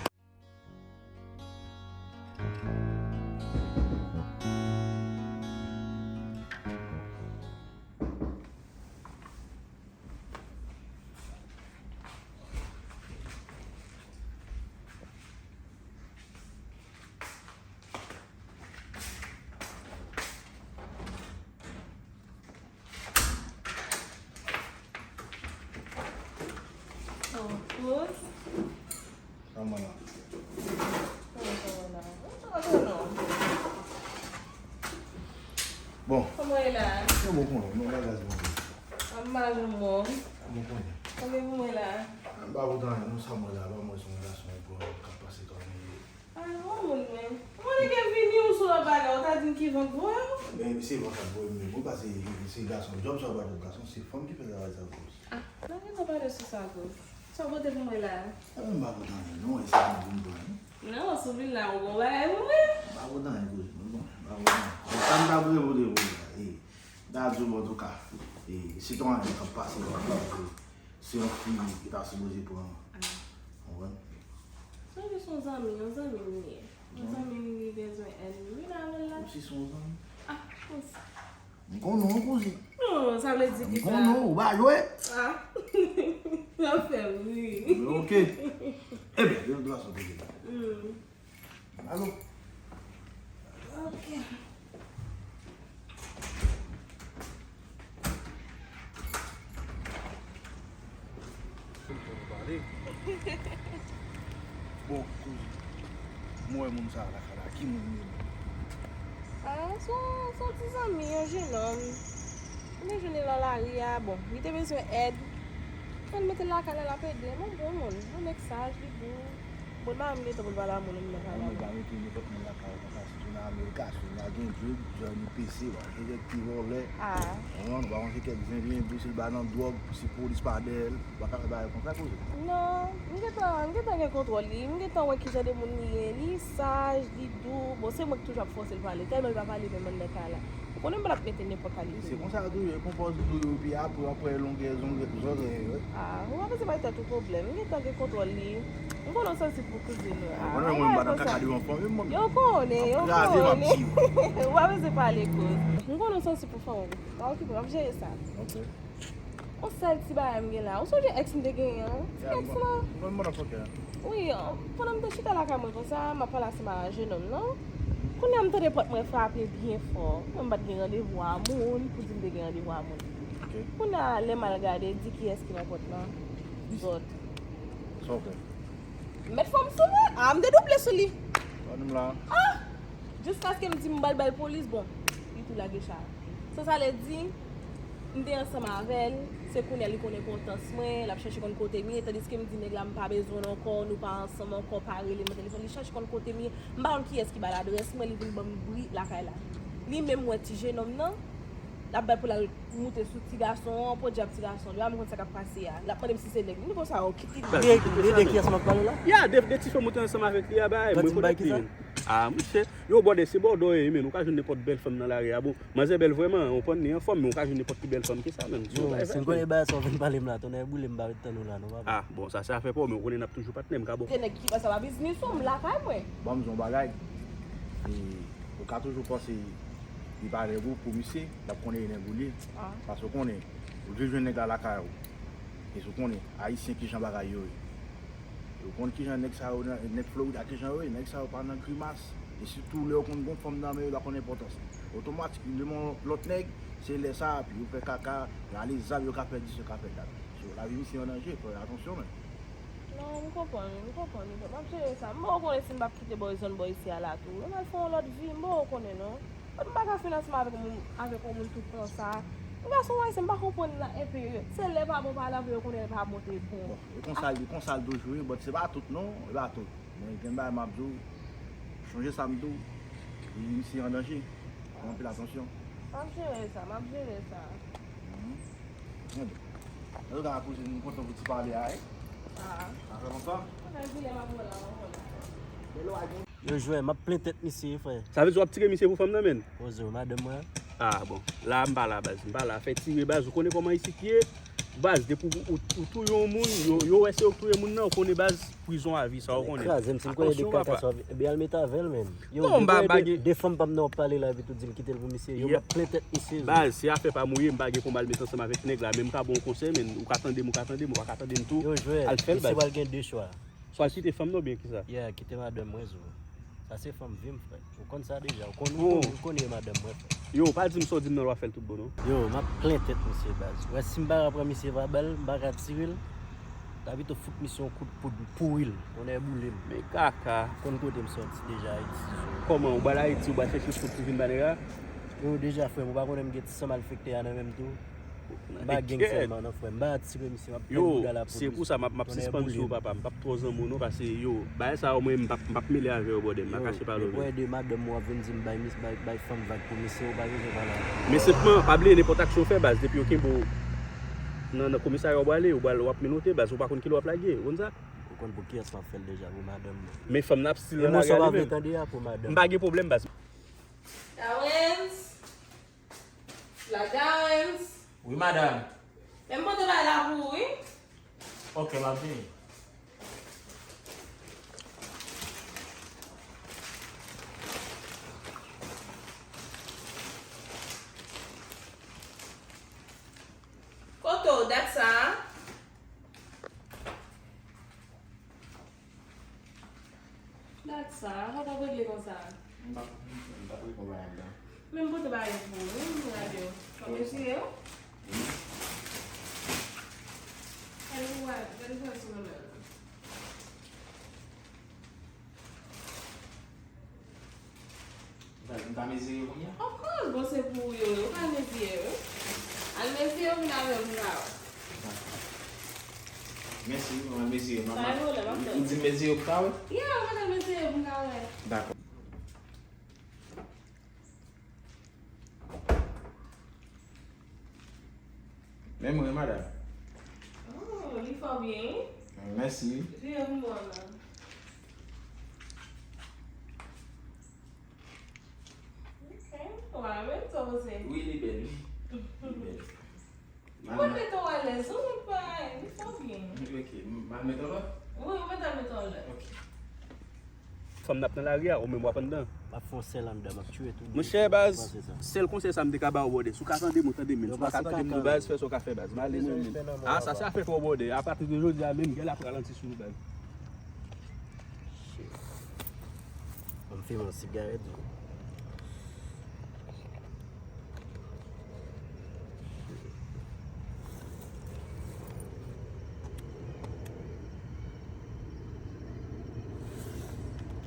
Oh, Rose. Kòman la? Kòman, kòman la? Kòman, kòman? Bon. Kòman e la? Yo bon, konnen, nou la gaz bon. An maje mò. Bon, konnen. Kòman pou mwen la? An ba ou dan, nou sa mwen la, ba mwen se yon gason pou k ap pase kòm li ye. Ah, yon moun, men. Mwen, nèg vini ou sou lòt bagay, ou ta di m ki van k voye w? Men, se van k ap voye m, men. Mwen pa se, se gason. Djòb sa w ba djòb gason, se fanm ki fè travay sa pou ou. Ah, nou gentan pale sou sa, Rose. Sa w pote pou mwen la? Ah, men m pa pote anyen, non, e se pa pou m pran, non. Non, si w vin la, ou gon bagay pou mwen. M pa pote anyen, kouzin, non, m pa pote anyen. Sa m ta vle pote pou ou la, e, m ta di w, antouka, e, sitwayen k ap pase, w ap gade, se yon fi ki ta sipoze pran, konprann? Sonje se yon zanmi, yon zanmi m ye. Yon zanmi m li bezwen èd m. Vin avè l la. Ou si se yon zanmi? Ah, konsa. M konnen w, kouzin. Non, sa vle di ki sa? M konnen w, ou pa jwe. Ah. Sa fè m ri. Ok. Ebyen, de tout fason, kouzin. Hmm. Alo. Ok. Bon, kouzin, mwen wè moun sa a lakay la, ki moun li ye menm? Ah, se yon, se yon ti zanmi, yon jenòm. Mwen te jwenn li nan lari a, bon, li te bezwen èd. Mwen mete l lakay la, l ap ede m, yon bon moun, yon nèg saj, li dou. Bon, l pa menm gen tan pou l pale a moun nan lakay la. Moun pa mete nenpòt moun lakay konsa, sitou nan Amerik, aswè, la gen djòb, jòn pese, pa gen nèg ki vòlè. Ah. Ou konprann, ou pa konn se kèk zen vyen dou, si l ba nan dwòg, si polis pa dèyè l, ou pa ka fè bagay konsa, kouzin. Non, m gentan, m gentan gen kontwòl li, m gentan wè kijan de moun li ye, li saj, li dou, bon, se mwen ki toujou ap fòse l pale, tèlman li pa pale menm anndan kay la. Ou konnen m pa t ap mete nenpòt kalite moun. Se konsa yo toujou, yo konpòz dou yo, epi apre, apre longè zòrèy, zòrèy yo. Ah, ou pa bezwen bay tèt ou pwoblèm. M gentan gen kontwòl li. M konnen w sansib pou kouzin ou. Ah, konnen mwen m pa nan kaka devan fanmi m, mwen. Yo konnen, yo konnen. Ou pa bezwen pale kouz. M konnen w sansib pou fanmi w. Pa okipe, m ap jere sa. Ok. Yon sèl ti bagay m gen la. Ou sonje èks m te genyen an? Ti èks lan? Mwen, mwen nan fòkè. Wi, pandan m te chita lakay mwen konsa, m ap pale ansanm ak jenòm nan. Kounye a m tande pòt mwen frape byen fò. Mwen m pa t gen randevou a moun, pou di m te gen randevou a moun. Ok. Kounye a, lè m al gade, di kiyès ki nan pòt lan? Zòt. Sa w fè? M met fanm sou mwen. Ah, m te double sou li. Ann m la. Ah! Jiskaske m di m pral bay polis, bon, li tou lage cha. Sa sa vle di, m te ansanm avè l, se kounye a li konn enpòtans mwen, l ap chèche konn kote m ye, tandiske m di nèg la m pa bezwen l ankò, nou pa ansanm ankò, pa rele m nan telefòn, li chache konn kote m ye, m pa konn kiyès ki ba l adrès mwen, li vin ban m bri lakay la. Li menm wè ti jenòm nan, l ap bay pou l al moute sou ti gason an, podyab ti gason, li pa menm konn sa k ap pase a, l ap mande m si se nèg li, m di konsa, o, kite li. De, de, de kiyès m ap pale la? Ya, de, de ti fanm ou te ansanm avèk li a, bay, mwen konnen ki. Ah, monchè, yo, brother, se bòdò ye, men, ou ka jwenn nenpòt bèl fanm nan lari a, bon, manzè bèl vrèman, ou konprann, li anfòm, men ou ka jwenn nenpòt pi bèl fanm ke sa, menn. Yo, si m konnen bagay sa w vin pale m la, tonnè boule m pa ret tann ou la, non, papa. Ah, bon, sa se afè pa w, men ou konnen n ap toujou patnè, m ka ba w. Se nèg ki pa sa pa biznis ou, m lakay mwen. Ban m di w yon bagay. E, ou ka toujou panse li pa nèg ou, pou misye, l ap konnen e nèg ou li ye. Ah. Paske ou konnen, ou vin jwenn nèg la lakay ou. E si w konnen, Ayisyen kijan bagay yo ye. Yo konn kijan nèg sa yo, nèg Florida kijan yo ye, nèg sa yo pa nan grimas. E sitou lè yo konn gon fanm nan men yo, yo pa konn enpòtans li. Otomatik, li renmen yon lòt nèg, se lè sa, epi yo fè kaka, yo ale zam, yo ka fè dis, yo ka fè dat. So, lavi misye an danje, fè atansyon, men. Non, m konprann, m konprann, m konprann. M ap jere sa. M poko konnen si m p ap kite bò zòn bò isi a la tou. M al fè yon lòt vi, m poko konnen non. Kot m pa ka fin ansanm avèk moun, avèk yon moun tout tan sa. M gason ayisyen, m pa konprann la enpe. Se lè pa bon pale avè yo konnen lè pa bon te bon. Bon, e konsa, e konsa l toujou ye, but se pa tout non, e pa tout. Men gen bagay m ap di w, chonje sa m di w, misye an danje. Fè anpil atansyon. M ap jere sa, m ap jere sa. Mhm. Antouka, kouzin, m kontan pou ti pale a, wi. Ah. Sa fè lontan. Mwen di lè m ap wè la, mwen wè la. Yo jwè, m ap plen tèt misye, frè. Sa vle di w ap tire misye pou fanm nan, menn? Poze w, madanm mwen. Ah, bon. La, m pa la, baz. M pa la. Fè tire, baz. Ou konnen kòman isit ye? Baz, depi ou, ou, ou touye yon moun, yo, yo wè se yo k touye moun nan, ou konnen, baz, prizon avi, sa ou konnen. Kraze m, si m konnen de kaka sa, ebyen al met avè l, menn. Yo, non, m pa, m pa gen de fanm pa m nan w ap pale la, epi tou di m kite l pou misye. Yo, m ap plen tèt misye, zo. Baz, se afè pa m ou ye, m pa gen pou m al met ansanm avèk nèg la, men m ka ba w yon konsèy, men ou ka tande m, ou ka tande m, ou ka tande m tou. Yo, jwè, al fè l, misye baz. Pral gen de chwa. Swa l kite fanm nan oubyen kisa? Yeah, kite madanm mwen, zo. Sa se fanm vi m, frè. Ou konn sa deja. Ou konn, ou konn, ou konn e madanm mwen, frè. Yo, pa di m sa w di m nan, w ap fè l tout bon, non. Yo, m ap plen tèt misye, baz. Ou wè, si m pa ka pran misye pa bal, m pa ka tire l. Ta pito fout misye yon kout poud, pouri l, tonnè boule m. Men kaka. Konn kote m sòti deja, Ayiti, zo. Kòman, ou pral Ayiti, ou pral chèche fout pou vin ba nèg la? Yo, deja, frè m, ou pa konnen m gen ti san malfektè a nan men m tou. M pa gang sèlman, non, frè m. M pa tire misye, m ap plen bouda la pou misye. Yo, se pou sa m ap, m ap sispann sou ou, papa. M p ap twò zanmi w, non, paske, yo, bagay sa yo, mwen, m p ap, m p ap mele avè yo, brother. M pa kache pale w, men. Yo, depi w wè de madanm ou ap vin di m bay mis-, bay, bay fanm vag pou misye, ou pa bezwen pale avè m. Men senpman, pa bliye nenpòt aksyon w fè, baz, depi yo kenbe w nan, nan komisarya ou pral, ou pral, w ap menote, baz, ou pa konn kilè w ap lage, ou konn sa? Ou konn pou kiyès m ap fè l deja, pou madanm mwen. Men fanm nan ap still nan lari a li menm. E mwen sa w pa vle tande a pou madanm. M pa gen pwoblèm, baz. Dawens. La Dawens. Wi, madanm. Men m pote bagay la pou ou, wi. Ok, m ap vini. Kote w dat sa a? Dat sa, sa w t ap regle konsa? M t ap, m t ap regle yon bagay anndan. Men m pote bagay pou ou, wi, m gade w. Kòm eseye w? Gade pou w, gade pou w sou mwen menm. M ka mezire yo kounye a? Of course, bon, se pou ou yo ye. Ou ka mezire yo. Al mezire yo, vin avè m, m ka wè. Dakò. Mèsi, mwen mezire yo. Pa gen pwoblèm, m ap tann. Ou di m mezire yo pou ka wè? Yeah, ou mèt al mezire yo pou m ka wè. Dakò. Men mwen, madanm. Oh, li fò byen, wi. Mèsi. Jire pou mwen, non. Ok. Ou pa renmen sa w panse? Wi, li bèl, wi. Li bèl. Ou mèt mete w alèz, ou mèt pa, li fò byen. Ok, m al mete w lòt? Wi, ou mèt al mete w lòt. Ok. Fanm n ap nan lari a, ou menm w ap anndan. M ap fè yon sèl anndan, m ap tiye tou. Monchè, baz, sèl konsèy sa m te ka ba w, brother. Si w ka tande m, ou tande m, men si w pa ka tande m, non, baz, fè sa w ka fè, baz. M ale menm, men. Ah, sa se afè pa w, brother. Apati de jodi a menm, gè l ap ralanti sou ou, baz. Shit. Ban m fimen yon sigarèt, wi.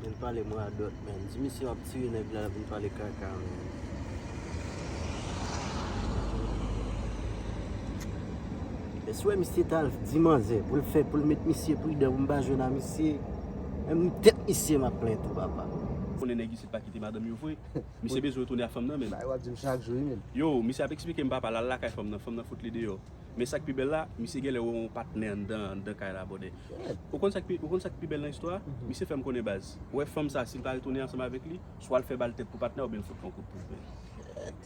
Vin pale m radòt, man. Di misye w ap tire nèg la, vin pale kaka, man. Èske w wè misye t al di manzè pou l fè, pou l met misye pridan pou m pa jwenn a misye? Menm tèt misye m ap plen tou, papa. Konnen nèg isit pa kite madanm yo vre. Misye bezwen retounen ak fanm nan, menn. Bagay w ap di m chak jou, wi, menn. Yo, misye ap eksplike m, papa, l al lakay fanm nan, fanm nan fout li deyò. Men sa k pi bèl la, misye genlè wè yon patnè anndan, anndan kay la, brother. Ou konn sa k pi, ou konn sa k pi bèl nan istwa a? Misye fè m konnen, baz. Ou wè fanm sa, si l pa retounen ansanm avèk li, swa l fè bal tèt pou patnè a oubyen l fout l yon kout poud, menn.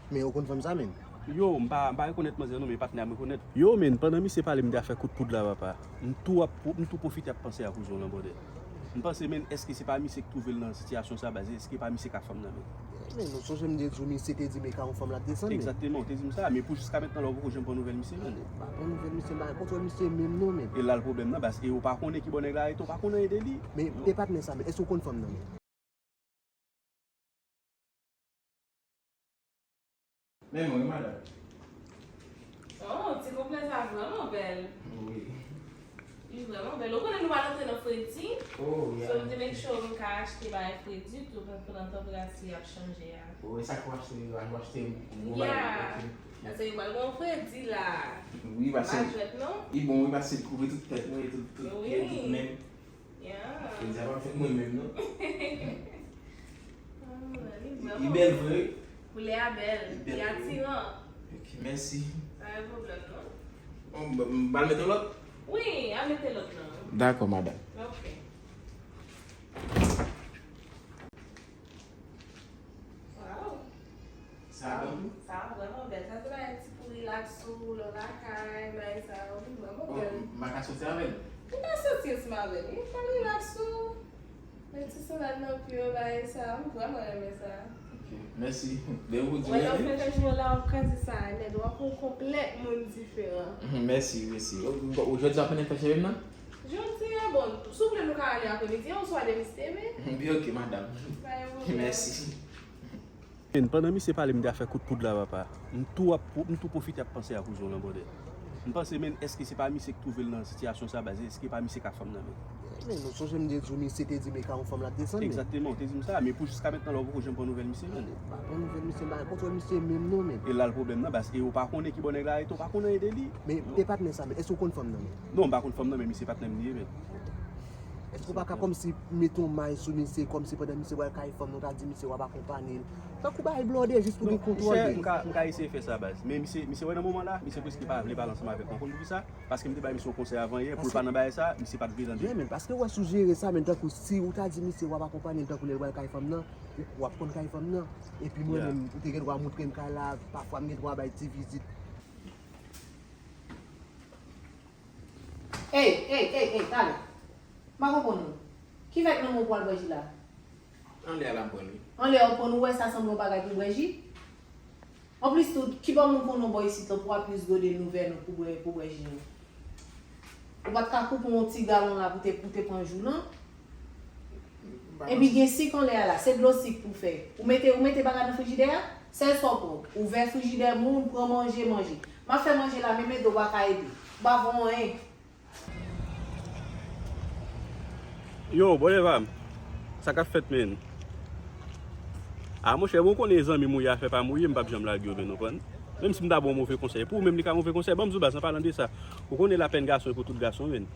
Men ou konn fanm sa, menn? Yo, m pa, m pa rekonèt manzè non, men patnè a m rekonèt. Yo, menn, pandan misye pale, m te afè kout poud la, papa. M tou ap, m tou pwofite ap panse a kouzon lan, brother. M panse, menn, èske se pa misye k twouve l nan sitiyasyon sa, baz? Èske pa misye k ak fanm nan, menn? Men, ou sonje m te di w, misye te di m e ka yon fanm l ap desann, menn. Egzakteman, ou te di m sa, men pou jiska mentnan la, ou poko janm pran nouvèl misye, menn. M pa pran nouvèl misye, m pa gen kontwòl misye menm non, menn. E la l pwoblèm nan, baz, e ou pa konnen ki bò nèg la rete, ou pa konnen de li. Men, e patnè sa, menn, èske ou konn fanm nan, menn? Men mwen, wi, madanm. Oh, ti kouplè sa vrèman bèl. Wi. Li vrèman bèl. Ou konnen nou pral antre nan fredi. Oh, yeah. So, m te make sure m ka achte bagay fredi tou, pandan tanperati ap chanje a. Oh, e sa k ou achte, ou achte gwo bagay. Yeah. Ok. Paske yo pral gen fredi la. Wi, paske pa jwèt, non? Li bon, wi, paske l kouvri tout tèt mwen, tout, tout pye, tout men m. Yeah. Fredi a pa fèt mwen menm, non. Ah, li vrèman bèl vre. Koulè a bèl, li atiran. Ok, mèsi. Pa gen pwoblèm, non. Bon, m, m, m pral mete yon lòt? Wi, al mete lòt lan. Dakò, madanm. Ok. Wow. Sa bon? Sa vrèman bèl. Sa se bagay ti pou relax ou, lè w lakay, bagay sa yo, wi, vrèman bèl. M pa ka soti avè l? Ou ka soti ansanm avè l, wi. Fè l relax ou. Met ti sandal nan pye w, bagay sa, m vrèman renmen sa. Ok, mèsi. Depi w di w renmen. Wè, lè w fè fè cheve w la, w ap kraze sa nèt, w ap wè w konplèt moun diferan. Mhm, mèsi, mèsi. O, o, jodi a w konnen fè cheve m nan? Jodi a, bon, si w vle nou ka ale apremidi an, oswa demen si te men. Bi, ok, madanm. Pa gen pwoblèm. Mèsi. Pandan misye pale, m te ap fè kout poud la, papa. M tou ap, m tou pwofite ap panse a kouzon lan, brother. M panse, men, èske se pa misye ki twouve l nan sitiyasyon sa, baz? Èske pa misye k ak fanm nan, men? Men, nou sonje m te di w, misye te di m e ka yon fanm l ap desann, men. Egzakteman, ou te di m sa, men pou jiska mentnan la, ou poko janm pran nouvèl misye, men. M pa pran nouvèl misye, m pa gen kontwòl misye menm non, men. E la l pwoblèm nan, baz, e ou pa konnen ki bò nèg la rete, ou pa konn anyen de li. Men, e patnè sa, men, èske w konn fanm nan, men? Non, m pa konn fanm nan, men misye patnè m li ye, men. Èske w pa ka kòmsi mete yon may sou misye, kòmsi pandan misye pral kay fanm nan, w ta di misye w ap akonpanye l? Tankou bagay blòde, jis pou gen kontwòl de li. Non, monchè, m ka, m ka eseye fè sa, baz. Men misye, misye wè nan moman la, misye prèske pa vle pale ansanm avèk mwen. Ou konn poukisa? Paske m te bay misye yon konsèy avan yè, pou l pa nan bagay sa, misye pa t vle tande. Wi, men paske w wè sou jere sa, men tankou si w ta di misye w ap akonpanye l, tankou lè l pral kay fanm nan, ou, w ap konn kay fanm nan. Epi mwen menm, ou te gen dwa montre m kay la, pafwa m gen dwa bay ti vizit. Ey, ey, ey, ey, tale. M pa konprann ou. Kifè k nan men w pral bwè ji la? Anlè a la m pran l, wi. Anlè a w pran l, ou wè sa sanble yon bagay pou bwè ji? Anplis tou, kibò moun konnen w bò isit lan pou w ap jis gode l ouvè nan pou bwè, pou bwè ji an? Ou pa t ka koupe yon ti galon la pou te, pou te pran jou, non? Epi gen sik anlè a la, se dlo sik pou fè. Ou mete, ou mete bagay nan frijidè a, sèl sa w pran. Ouvè frijidè moun, pran manje, manje. M ap fè manje la, menm ede w pa ka ede. Ou pa fè anyen. Yo, bòdè pa m. Sa k ap fèt, menn? A, monchè, bon, ou konnen zanmi mouye afè pa mouye, m p ap janm lage yo, menn, ou konprann? Menm si m ta ba w move konsèy, pou ou menm li ka move konsèy, ban m di w baz, an palan de sa, ou konnen lapèn gason e pou tout gason, menn.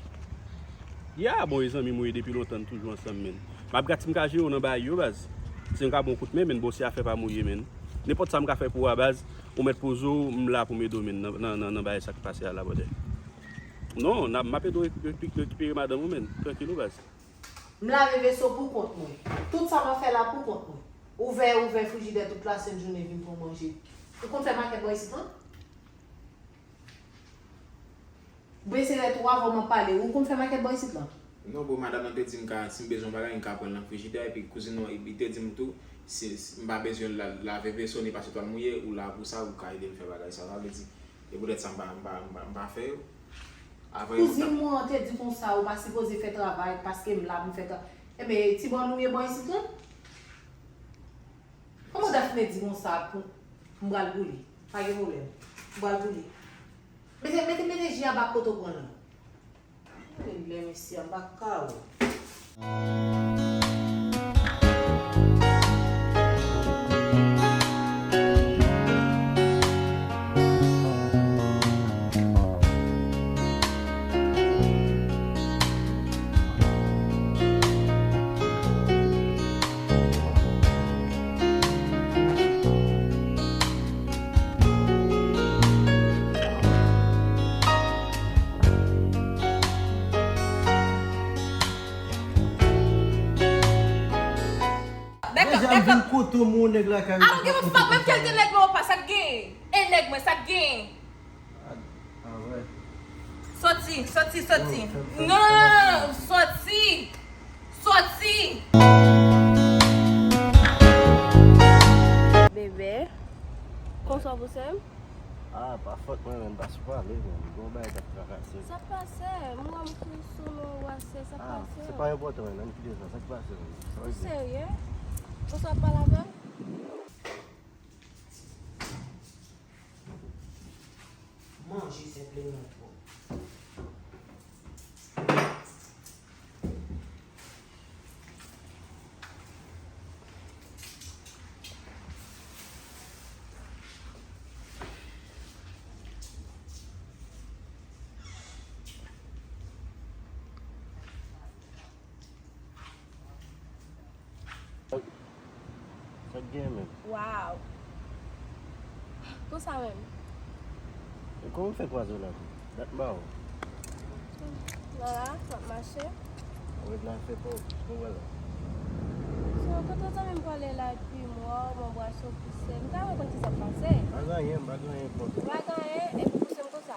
Ya, bon, e zanmi mouye depi lontan, n toujou ansanm, menn. M ap gad si m ka jere w nan bagay yo, baz. Si m ka ba w kout men, menn, bon, se afè pa mouye, menn. Nenpòt sa m ka fè pou ou a, baz, ou mèt poze w, m la pou m ede w, menn, nan, nan, nan, nan bagay sa k pase a la, bòdè. Non, n ap, m ap ede w rekipe-, rekipere madanm ou, menn. Trankil ou, baz. M lave veso pou kont mwen. Tout sa m ap fè la pou kont mwen. Ouvè, ouvè frijidè tout lasent jounen vin pran manje. Ou konn fè makèt bò isit lan? Bese lèt ou avan m ap pale. Ou konn fè makèt bò isit lan? Non, bon, madanm nan te di m ka, si m bezwen bagay, m ka pran l nan frijidè, epi kouzin nan, li te di m tou, si, si m pa bezwen la-, lave veso ni pase twal mouye, ou la pou sa, ou ka ede m fè bagay sa. Sa vle di, e poutèt sa m pa, m pa, m pa, m pa fè yo. Kouzin mwen an te di konsa, ou pa sipoze fè travay, paske m la pou m fè tra-, enben, ti bòn ou ye bò isit lan? Kòman Dafne di konsa pou m pral boule? Pa gen pwoblèm. M pral boule. Mete, mete, mete ji a bak kote w pran l lan. Lè mesye a, m pa ka wè. Dakò, dakò. Deja m vin kote w, mon nèg lakay ou. Alò, gen moun fè menm kèlte nèg mwen ou pa, sa k gen? E nèg mwen, sa k gen? Ah, ah, wè. Soti, soti, soti. Non, non, non, non, non, soti. Soti. Bebe, konsa pou sè m? Ah, pa fòt mwen menm, paske w pale menm. Gon bagay k ap trakase m. Sa k pase? M wè m sou, sou non w asè, sa k pase? Ah, se pa enpòtan menm, ann kite sa. Sa k pase menm? Ou serye? Konsa w ap pale avè m? Manje senpleman twòp. Gen menm. Waw. Konsa menm. E kòman w fè kwaze w la tou? Dat m pa wè w. Nan la, m ap mache. Ou ret la fè pa w, ou wè la. So, kote zanmi m pwale la epi m wè w, m wè w bwase w pouse. M ta renmen konn kisa k pase. Pa gen anyen, pa gen anyen kont ou. Pa gen anyen, epi pouse m konsa.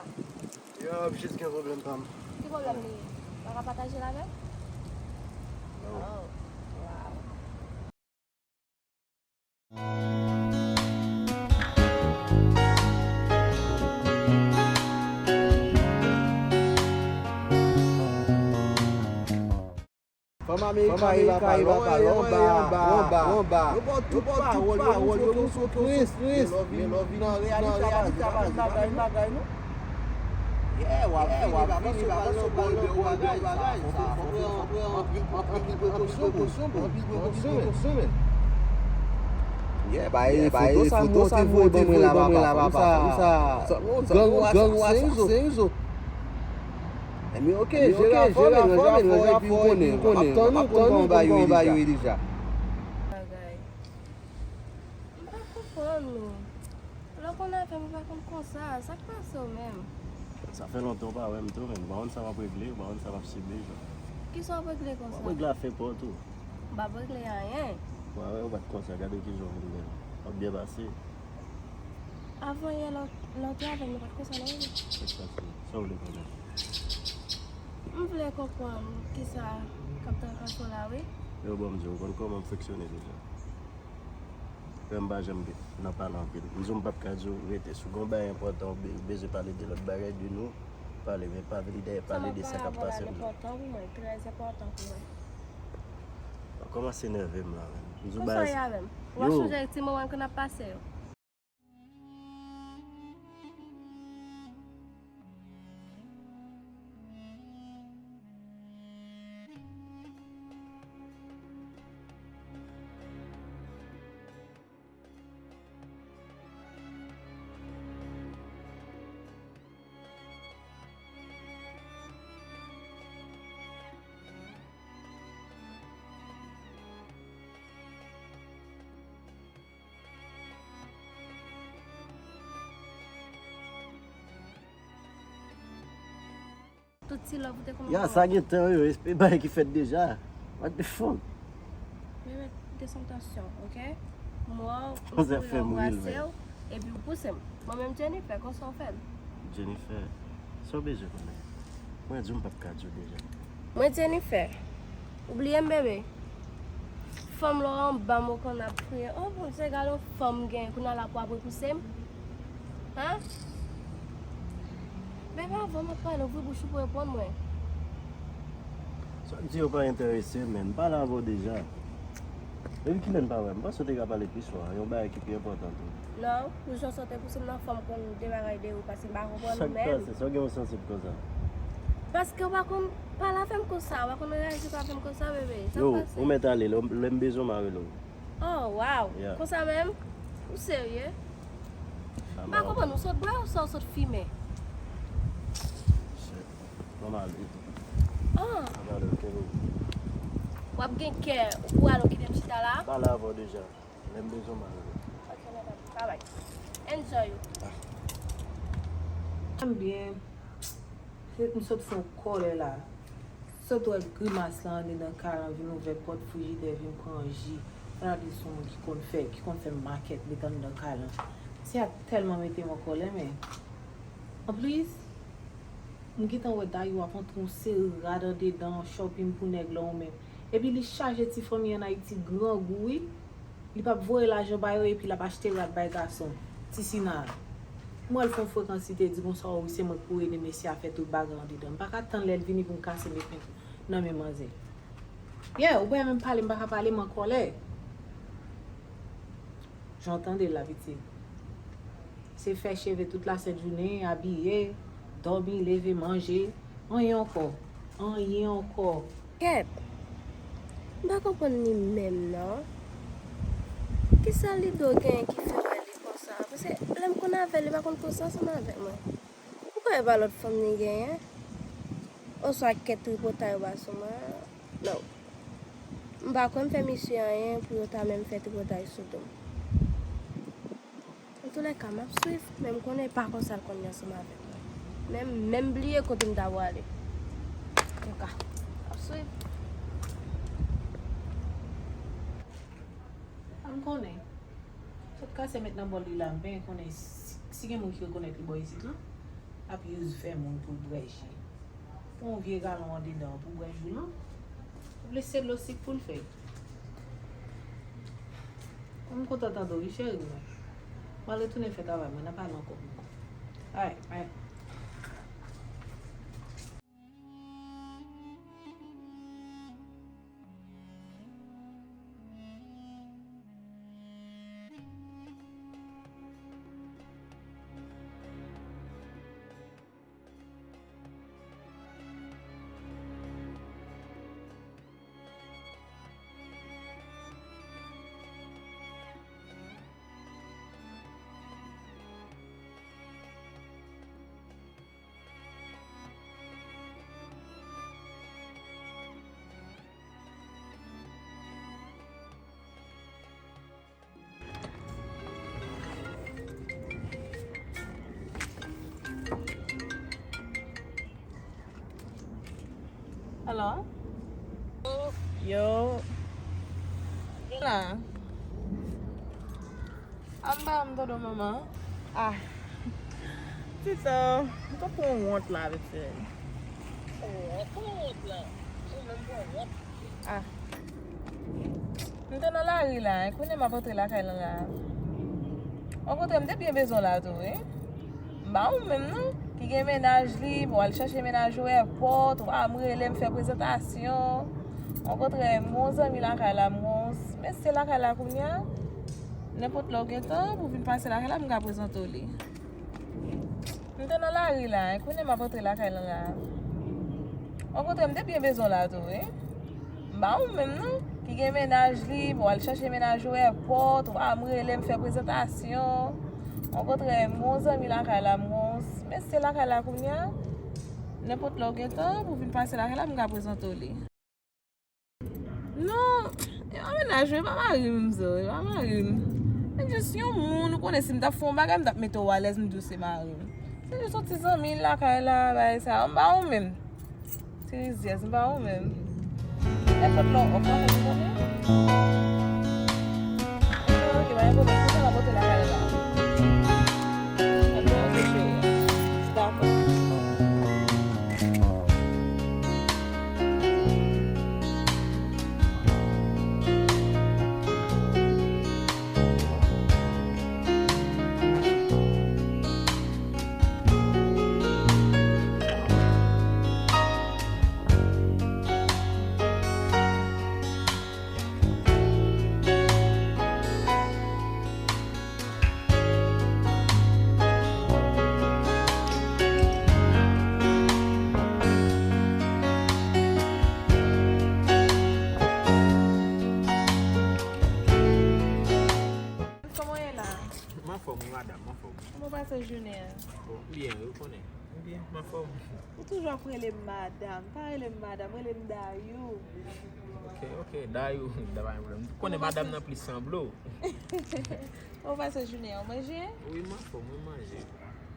Yo, jis gen pwoblèm pa m. Ki pwoblèm li ye? Ou pa ka pataje l avè m? Non. Oh, waw. Fanm Amerik, Fanm Amerik, Kariba, Kariba, Kariba, Kariba, Kariba, Kariba. Yo ba w tout pawòl, yo montre w soufrans, men lè w vin nan reyalite a, pa menm bagay, bagay, non. Yeah, w ap vini, w ap vini, w ap vini, w ap vini, w ap vini, w ap vini, w ap vini, anpil prekosyon, anpil prekosyon, men. Yeah, ba, e foto sa m monte voye ban mwen la, papa, sa, gang ou asasen, izo. Ebyen, oke, jere afè w, men ranje afè w epi w konnen, m ap tann ou, tann ou pou m ba yo deja. Bagay. M pa konprann ou. Lè w konn avè m, ou pa konn konsa. Sa k pase w menm? Sa fè lontan w pa wè m tou, men. Ou pa konn sa m ap regle, ou pa konn sa m ap sibi, jan. Kisa w ap regle konsa? M ap regle afè pa w tou. M p ap regle anyen. Mwen avè w pa t konsa, gade kijan w vin bèl. W ap byen pase. Avan yè, lè w, lè w te avè m, nou pa t konsa, non, Rene? Sa k pase? Sa w vle konnen? M vle konprann kisa k ap trakase w la, wi. Yo, bon, m di w, ou konn kòman m fonksyone deja. Frè m pa janm gen, nan pale anpil. M di w m p ap ka di w rete. Si w gen yon bagay enpòtan, ou be-, ou bezwen pale de lòt bagay, de nou, pale, men pa vin dèyè pale de sa k ap pase m nan. Sa w ap pale a enpòtan pou mwen, trè enpòtan pou mwen. W ap kòmanse nève m la, menm. M di w baz. Konsa w ye avè m? W ap sonje ti moman ke n ap pase yo? Tout ti love ou te konn. Ya, sa gen tan, yo, e bagay ki fèt deja. What the fuck? Bebe, desann tansyon, oke? M wè w, m kouri anbrase w, epi w pouse m. Mwen menm Jennifer, konsa w fè l? Jennifer, sa w bezwen konnen? Mwen di w m p ap ka di w deja. Mwen Jennifer. Ou bliye m, bebe? Fanm lò anba m ou konn ap kriye. Oh, Bondye, gade yon fanm m genyen, kounye a la pou ap repouse m? Hen? Bebe, avan m ap pale, ouvri bouch ou pou reponn mwen. Sa w di yo pa enterese m, men m pale avè w deja. Depi kilè n pa wè? M panse w te ka pale pi swa, yon bagay ki pi enpòtan tou. Non, pou jan w sot epi w se nan fanm konn de bagay de ou, paske m pa konprann ou menm. Sa k pase? Sa w gen yon sansib konsa? Paske w pa konn pale avè m konsa, w pa konn reyaji avè m konsa, bebe. Sa k pase? Yo, ou mèt ale, lè, lè m bezwen w, m a rele w. Oh, wow. Yeah. Konsa menm? Ou serye? M pa konprann, ou sot bwè ou sa ou sot fimen? Shit. Ban m ale. Ah. Ban m ale, ok, boo. W ap gen kè, ou pou ale, ou kite m chita la? M pale avè w deja. Lè m bezwen w, m a rele w. Ok, no problem. Bye bye. Enjoy ou. Ah. M byen. Se, m sot fè yon kòlè la. Sot wè grimas la andedan kay lan vin ouvè pòt frijidè, vin pran ji. Gade son moun ki konn fè, ki konn fè makèt met andedan kay lan. Misye a tèlman mete m an kòlè, men. Anplis, m gentan wè Dayou ap antre yon seri rad andedan, shopping pou nèg lan ou menm. Epi li chaje ti fanmi ann Ayiti grangou, wi. Li p ap voye lajan ba yo epi l ap achte rad bay gason. Ti Sina. M wè l fè yon frekans, li te di, "Bonswa, wi, se mwen k pou ede mesye a fè tout bagay andedan." M pa ka tann lè l vini pou m kase nepent nan men manzè. Yeah, ou pa menm pale, m pa ka pale, m an kòlè. Jan w tande l la, pitit. Se fè cheve tout lasent jounen, abiye, dòmi, leve, manje, anyen ankò, anyen ankò. Kèt! M pa konprann li menm non. Kisa Lido genyen ki fè wè li konsa? Paske lè m konn avè l, li pa konn konsa ansanm avèk mwen. Ou kwè e pa lòt fanm li genyen? Oswa kèk tripotay ou pa sou mwen? Non. M pa kwè m fè misye anyen pou yo ta menm fè tripotay sou do m. Antoulèka, m ap swiv, men m konnen pa konsa l konn ye ansanm avèk mwen. Men m menm bliye kote m ta prale. Antouka, m ap swiv. A m konnen. Sot kase met nan bòl li la, m penyen konnen si, si gen moun ki rekonèt li bò isit lan, l ap use fè moun pou l bwè ji. Pran yon vye galon andedan pou bwè ji lan. Ou vle se dlo sik pou l fè. Kòm m kontan tande w wi cheri mwen. Mwen al retounen fè travay mwen, n a pale ankò. Ay, ay. Hello? Yo. La. Anba m dodo manman. Ah. Tito, m t ap pran wont la, vite. Wont, wont la. Ou menm pran wont. Ah. M te nan lari la, kounye a m ap antre lakay lan la. Okontrè, m te byen bezwen w la tou, wi. M pa ou menm non, ki gen mennaj li, pou al chache mennaj ou èpòt, ou pa m rele m fè prezantasyon. Okontrè, m gon zanmi lakay la, m gon mesye lakay la kounye a. Nenpòt lè w gen tan, pou vin pase lakay la, m ka prezante w li. M te nan lari la, kounye a m ap antre lakay lan la. Okontrè, m te byen bezwen w la tou, wi. M pa ou menm non, ki gen mennaj li, pou al chache mennaj ou èpòt, ou pa m rele m fè prezantasyon. Okontrè, m gon zanmi lakay la, m gon mesye lakay la kounye a. Nenpòt lè w gen tan, pou vin pase lakay la, m ka prezante w li. Non, e pa mennaj mwen, e pa mari m, zo, e pa mari m. E jis yon moun, ou konnen si m t ap fè yon bagay, m t ap mete w alèz, m di w se mari m. Se jis yon ti zanmi lakay la, bagay sa, m pa ou menm. Ti rizyèz, m pa ou menm. Nenpòt lè w ap fè m konnen. Ok, pa gen pwoblèm, kounya m ap pote lakay la. Dakò, ok, cheri. Dakò. Kòman w ye la? M anfòm, wi, madanm, m anfòm. Kòman w pase jounen an? Bon, m byen, wi, ou konnen. M byen, m anfòm. Ou toujou ap rele m madanm. Pa rele m madanm, rele m Dayou. Ok, ok, Dayou, pa gen pwoblèm. Ou konnen madanm nan plis sanble w. Kòman w pase jounen an? Ou manje? Wi, m anfòm, mwen manje.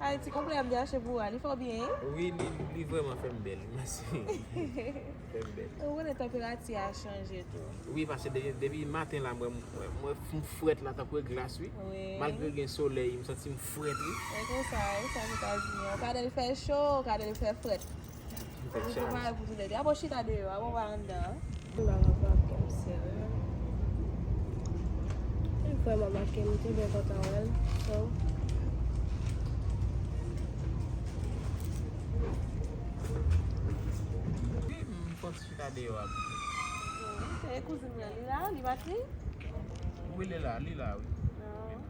Ay, ti konplè m te achte pou ou a, li fè w byen, wi? Wi, li, li vrèman fè m bèl, mèsi. Fè m bèl. Ou konnen tanperati a chanje tou. Wi, paske de-, depi maten la, mwen, mwen, mwen, m frèt la tankou glas, wi. Wi. Malgre gen solèy, m santi m frèt, wi. E konsa, e sa m ta di. Ou ka de l fè cho, ou ka de l fè frèt. Ou prepare pou toulède. Abo chita deyò, abo pa anndan. M pa ka pa kè m sere. Li vrèman make m, m te byen kontan wè l. So. Wi, m fon ti chita deyò a pito. Se kouzin mwen, li la, li pati? Wi, li la, li la, wi. Ah, ok.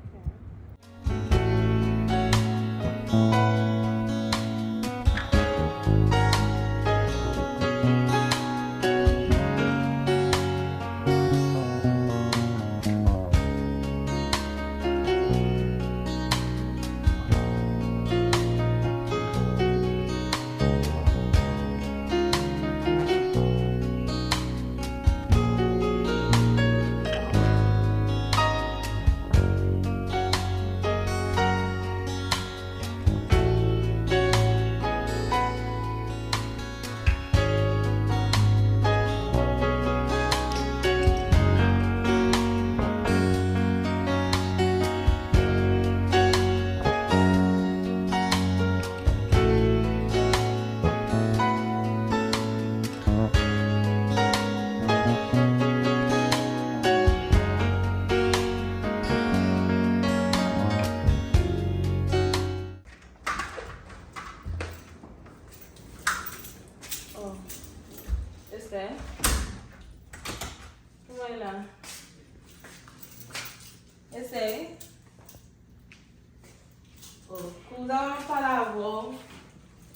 Kouzen, m ap pale avè w.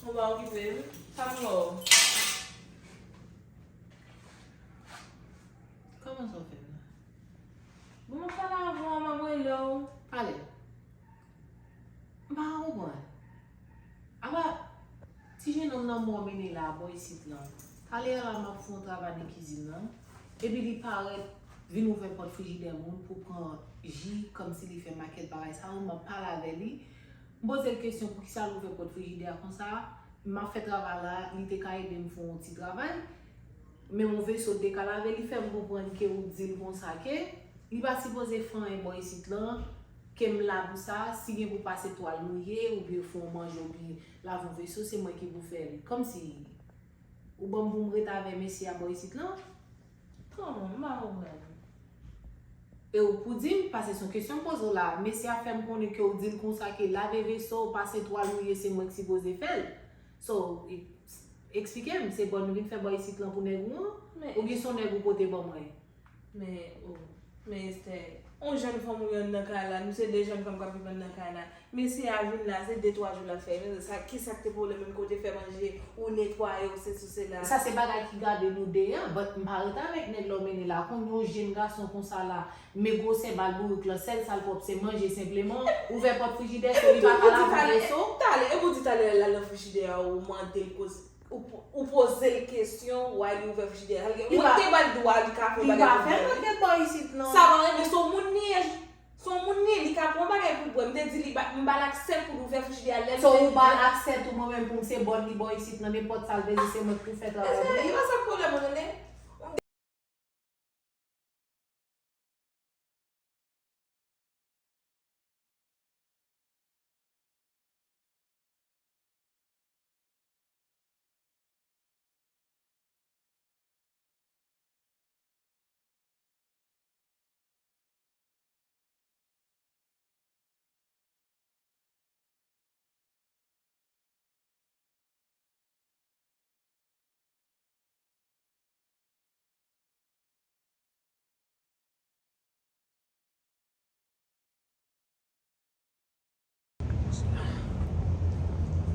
Ou pa okipe m. Sa m fè w? Kòman sa w fè m la? Bon, m ap pale avè w, m ap rele w. Pale. M pa ka konprann. Apa ti jenòm nan m wè w mennen la bò isit lan. Talè a la m ap fè yon travay nan kizin nan. Epi li parèt vin ouvè pòt frijidè moun pou pran ji kòmsi li fè makèt bagay sa yo. M ap pale avè li. M poze l kesyon poukisa l ouvè pòt frijidè a konsa. M ap fè travay la, li te ka ede m fè yon ti travay. Men yon veso te ka lave, li fè m konprann ke ou di l konsa ke li pa sipoze fè anyen bò isit lan, ke m la pou sa, si gen pou pase twal mouye, oubyen fè yon manje, oubyen lave yon veso, se mwen ki pou fè l. Kòmsi ou ban m pou m ret avè mesye a bò isit lan? Kòman? M pa konprann. E ou pou di m, paske se yon kesyon m poze w la, mesye a fè m konnen ke ou di l konsa ke lave veso, pase twal mouye, se mwen ki sipoze fè l. So, e- Eksplike m, se bòn nou vin fè bò isit lan pou nèg ou an? Men Oubyen se yon nèg ou pote ban mwen? Men, o, men Esther, on jèn fanm ou ye anndan kay la, nou se de jèn fanm k ap viv anndan kay la. Mesye a vin la, se de twa jou l ap fè. Sa, kisa k te pwoblèm menm kote fè manje, ou netwaye, ou sesi, ou sela. Sa se bagay ki gade nou de an, but m pa ret avèk nèg la w mennen la. Konn yon jèn gason konsa la, men gwosè bal bourik lan, sèl sa l pwòp se manje senpleman, ouvè pòt frijidè, so li pa ka lave veso. Talè, e pou di talè l al nan frijidè a, ou mande l koz, ou, ou poze l kesyon, why li ouvè frijidè a. Mwen te ba l dwa, li ka fè yon bagay pou mwen. Li pa fè makèt bò isit non. Sa pa renmen, se yon moun li ye. Se yon moun li ye, li ka pran bagay pou bwè. M te di li, ba- m ba l aksè pou l ouvè frijidè a lè l So ou ba l aksè tou mwen menm pou m se bòn li bò isit nan nenpòt sa l bezwen se mwen ki pou fè travay pou li. E pa sa k pwoblèm ou tande.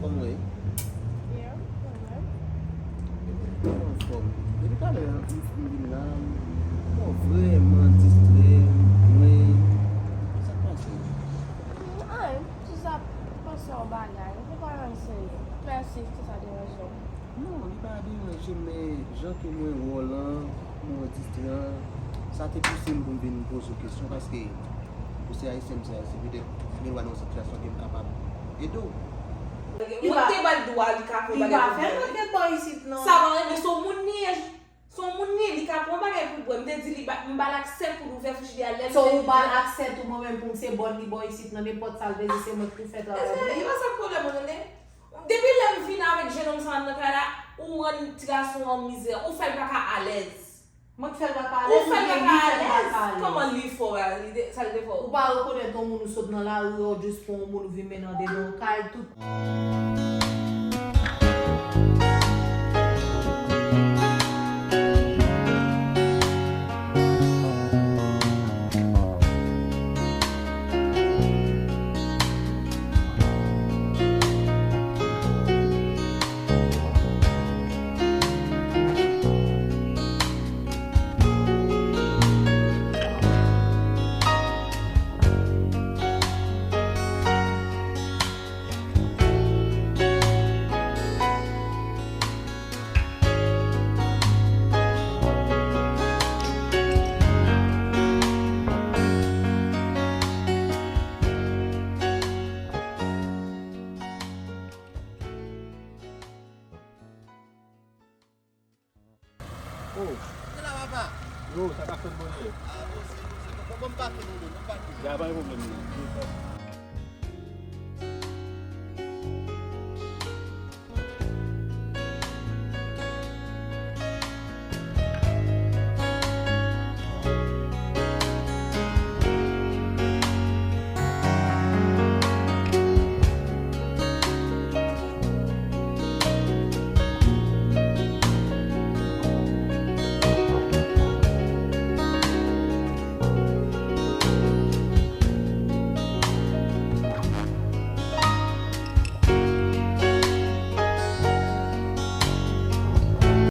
Kòman w ye? Byen, mwen menm. Mwen anfòm. Depi talè m fin vin la, m vrèman distrè, mwen. Sa k pase? Anyen, m jis ap panse yon bagay. Se pa anyen serye. Mèsi, si sa deranje w. Non, li pa deranje m, men jan ke mwen wè w lan, mwen distrè an, sa te pouse m pou m vin poze w kesyon, paske ou se ayisyen, m se ayisyen, petèt gen dwa nan yon sitiyasyon ke m kapab ede w. Mwen te ba l dwa, li ka fè yon bagay pou mwen. Li pa fè makèt bò isit non. Sa pa renmen, se yon moun li ye. Se yon moun li ye, li ka pran bagay pou bwè. M te di li, ba- m ba l aksè pou l ouvè frijidè a lè l So ou ba l aksè tou mwen menm pou m se bòn li bò isit nan nenpòt sa l bezwen se mwen ki pou fè travay pou li. E pa sa k pwoblèm ou tande. Depi lè m vin avèk jennonm sa a nan kay la, ou rann ti gason an mizè, ou fè l pa ka alèz. Mwen k fè l pa ka alèz oubyen li fè l pa ka alèz? Kòman li fè w a, li te- sa l te fè w? Ou pa rekonèt yon moun ou sot nan lari, ou jis pran yon moun ou vin mennen andedan yon kay, tout Oh. Kite la, papa. Yo, sa ka fèt, Bondye. Ah, bon, se, se, bon, bon, m pake, bon, bon, m pake. Ya, pa gen pwoblèm, non.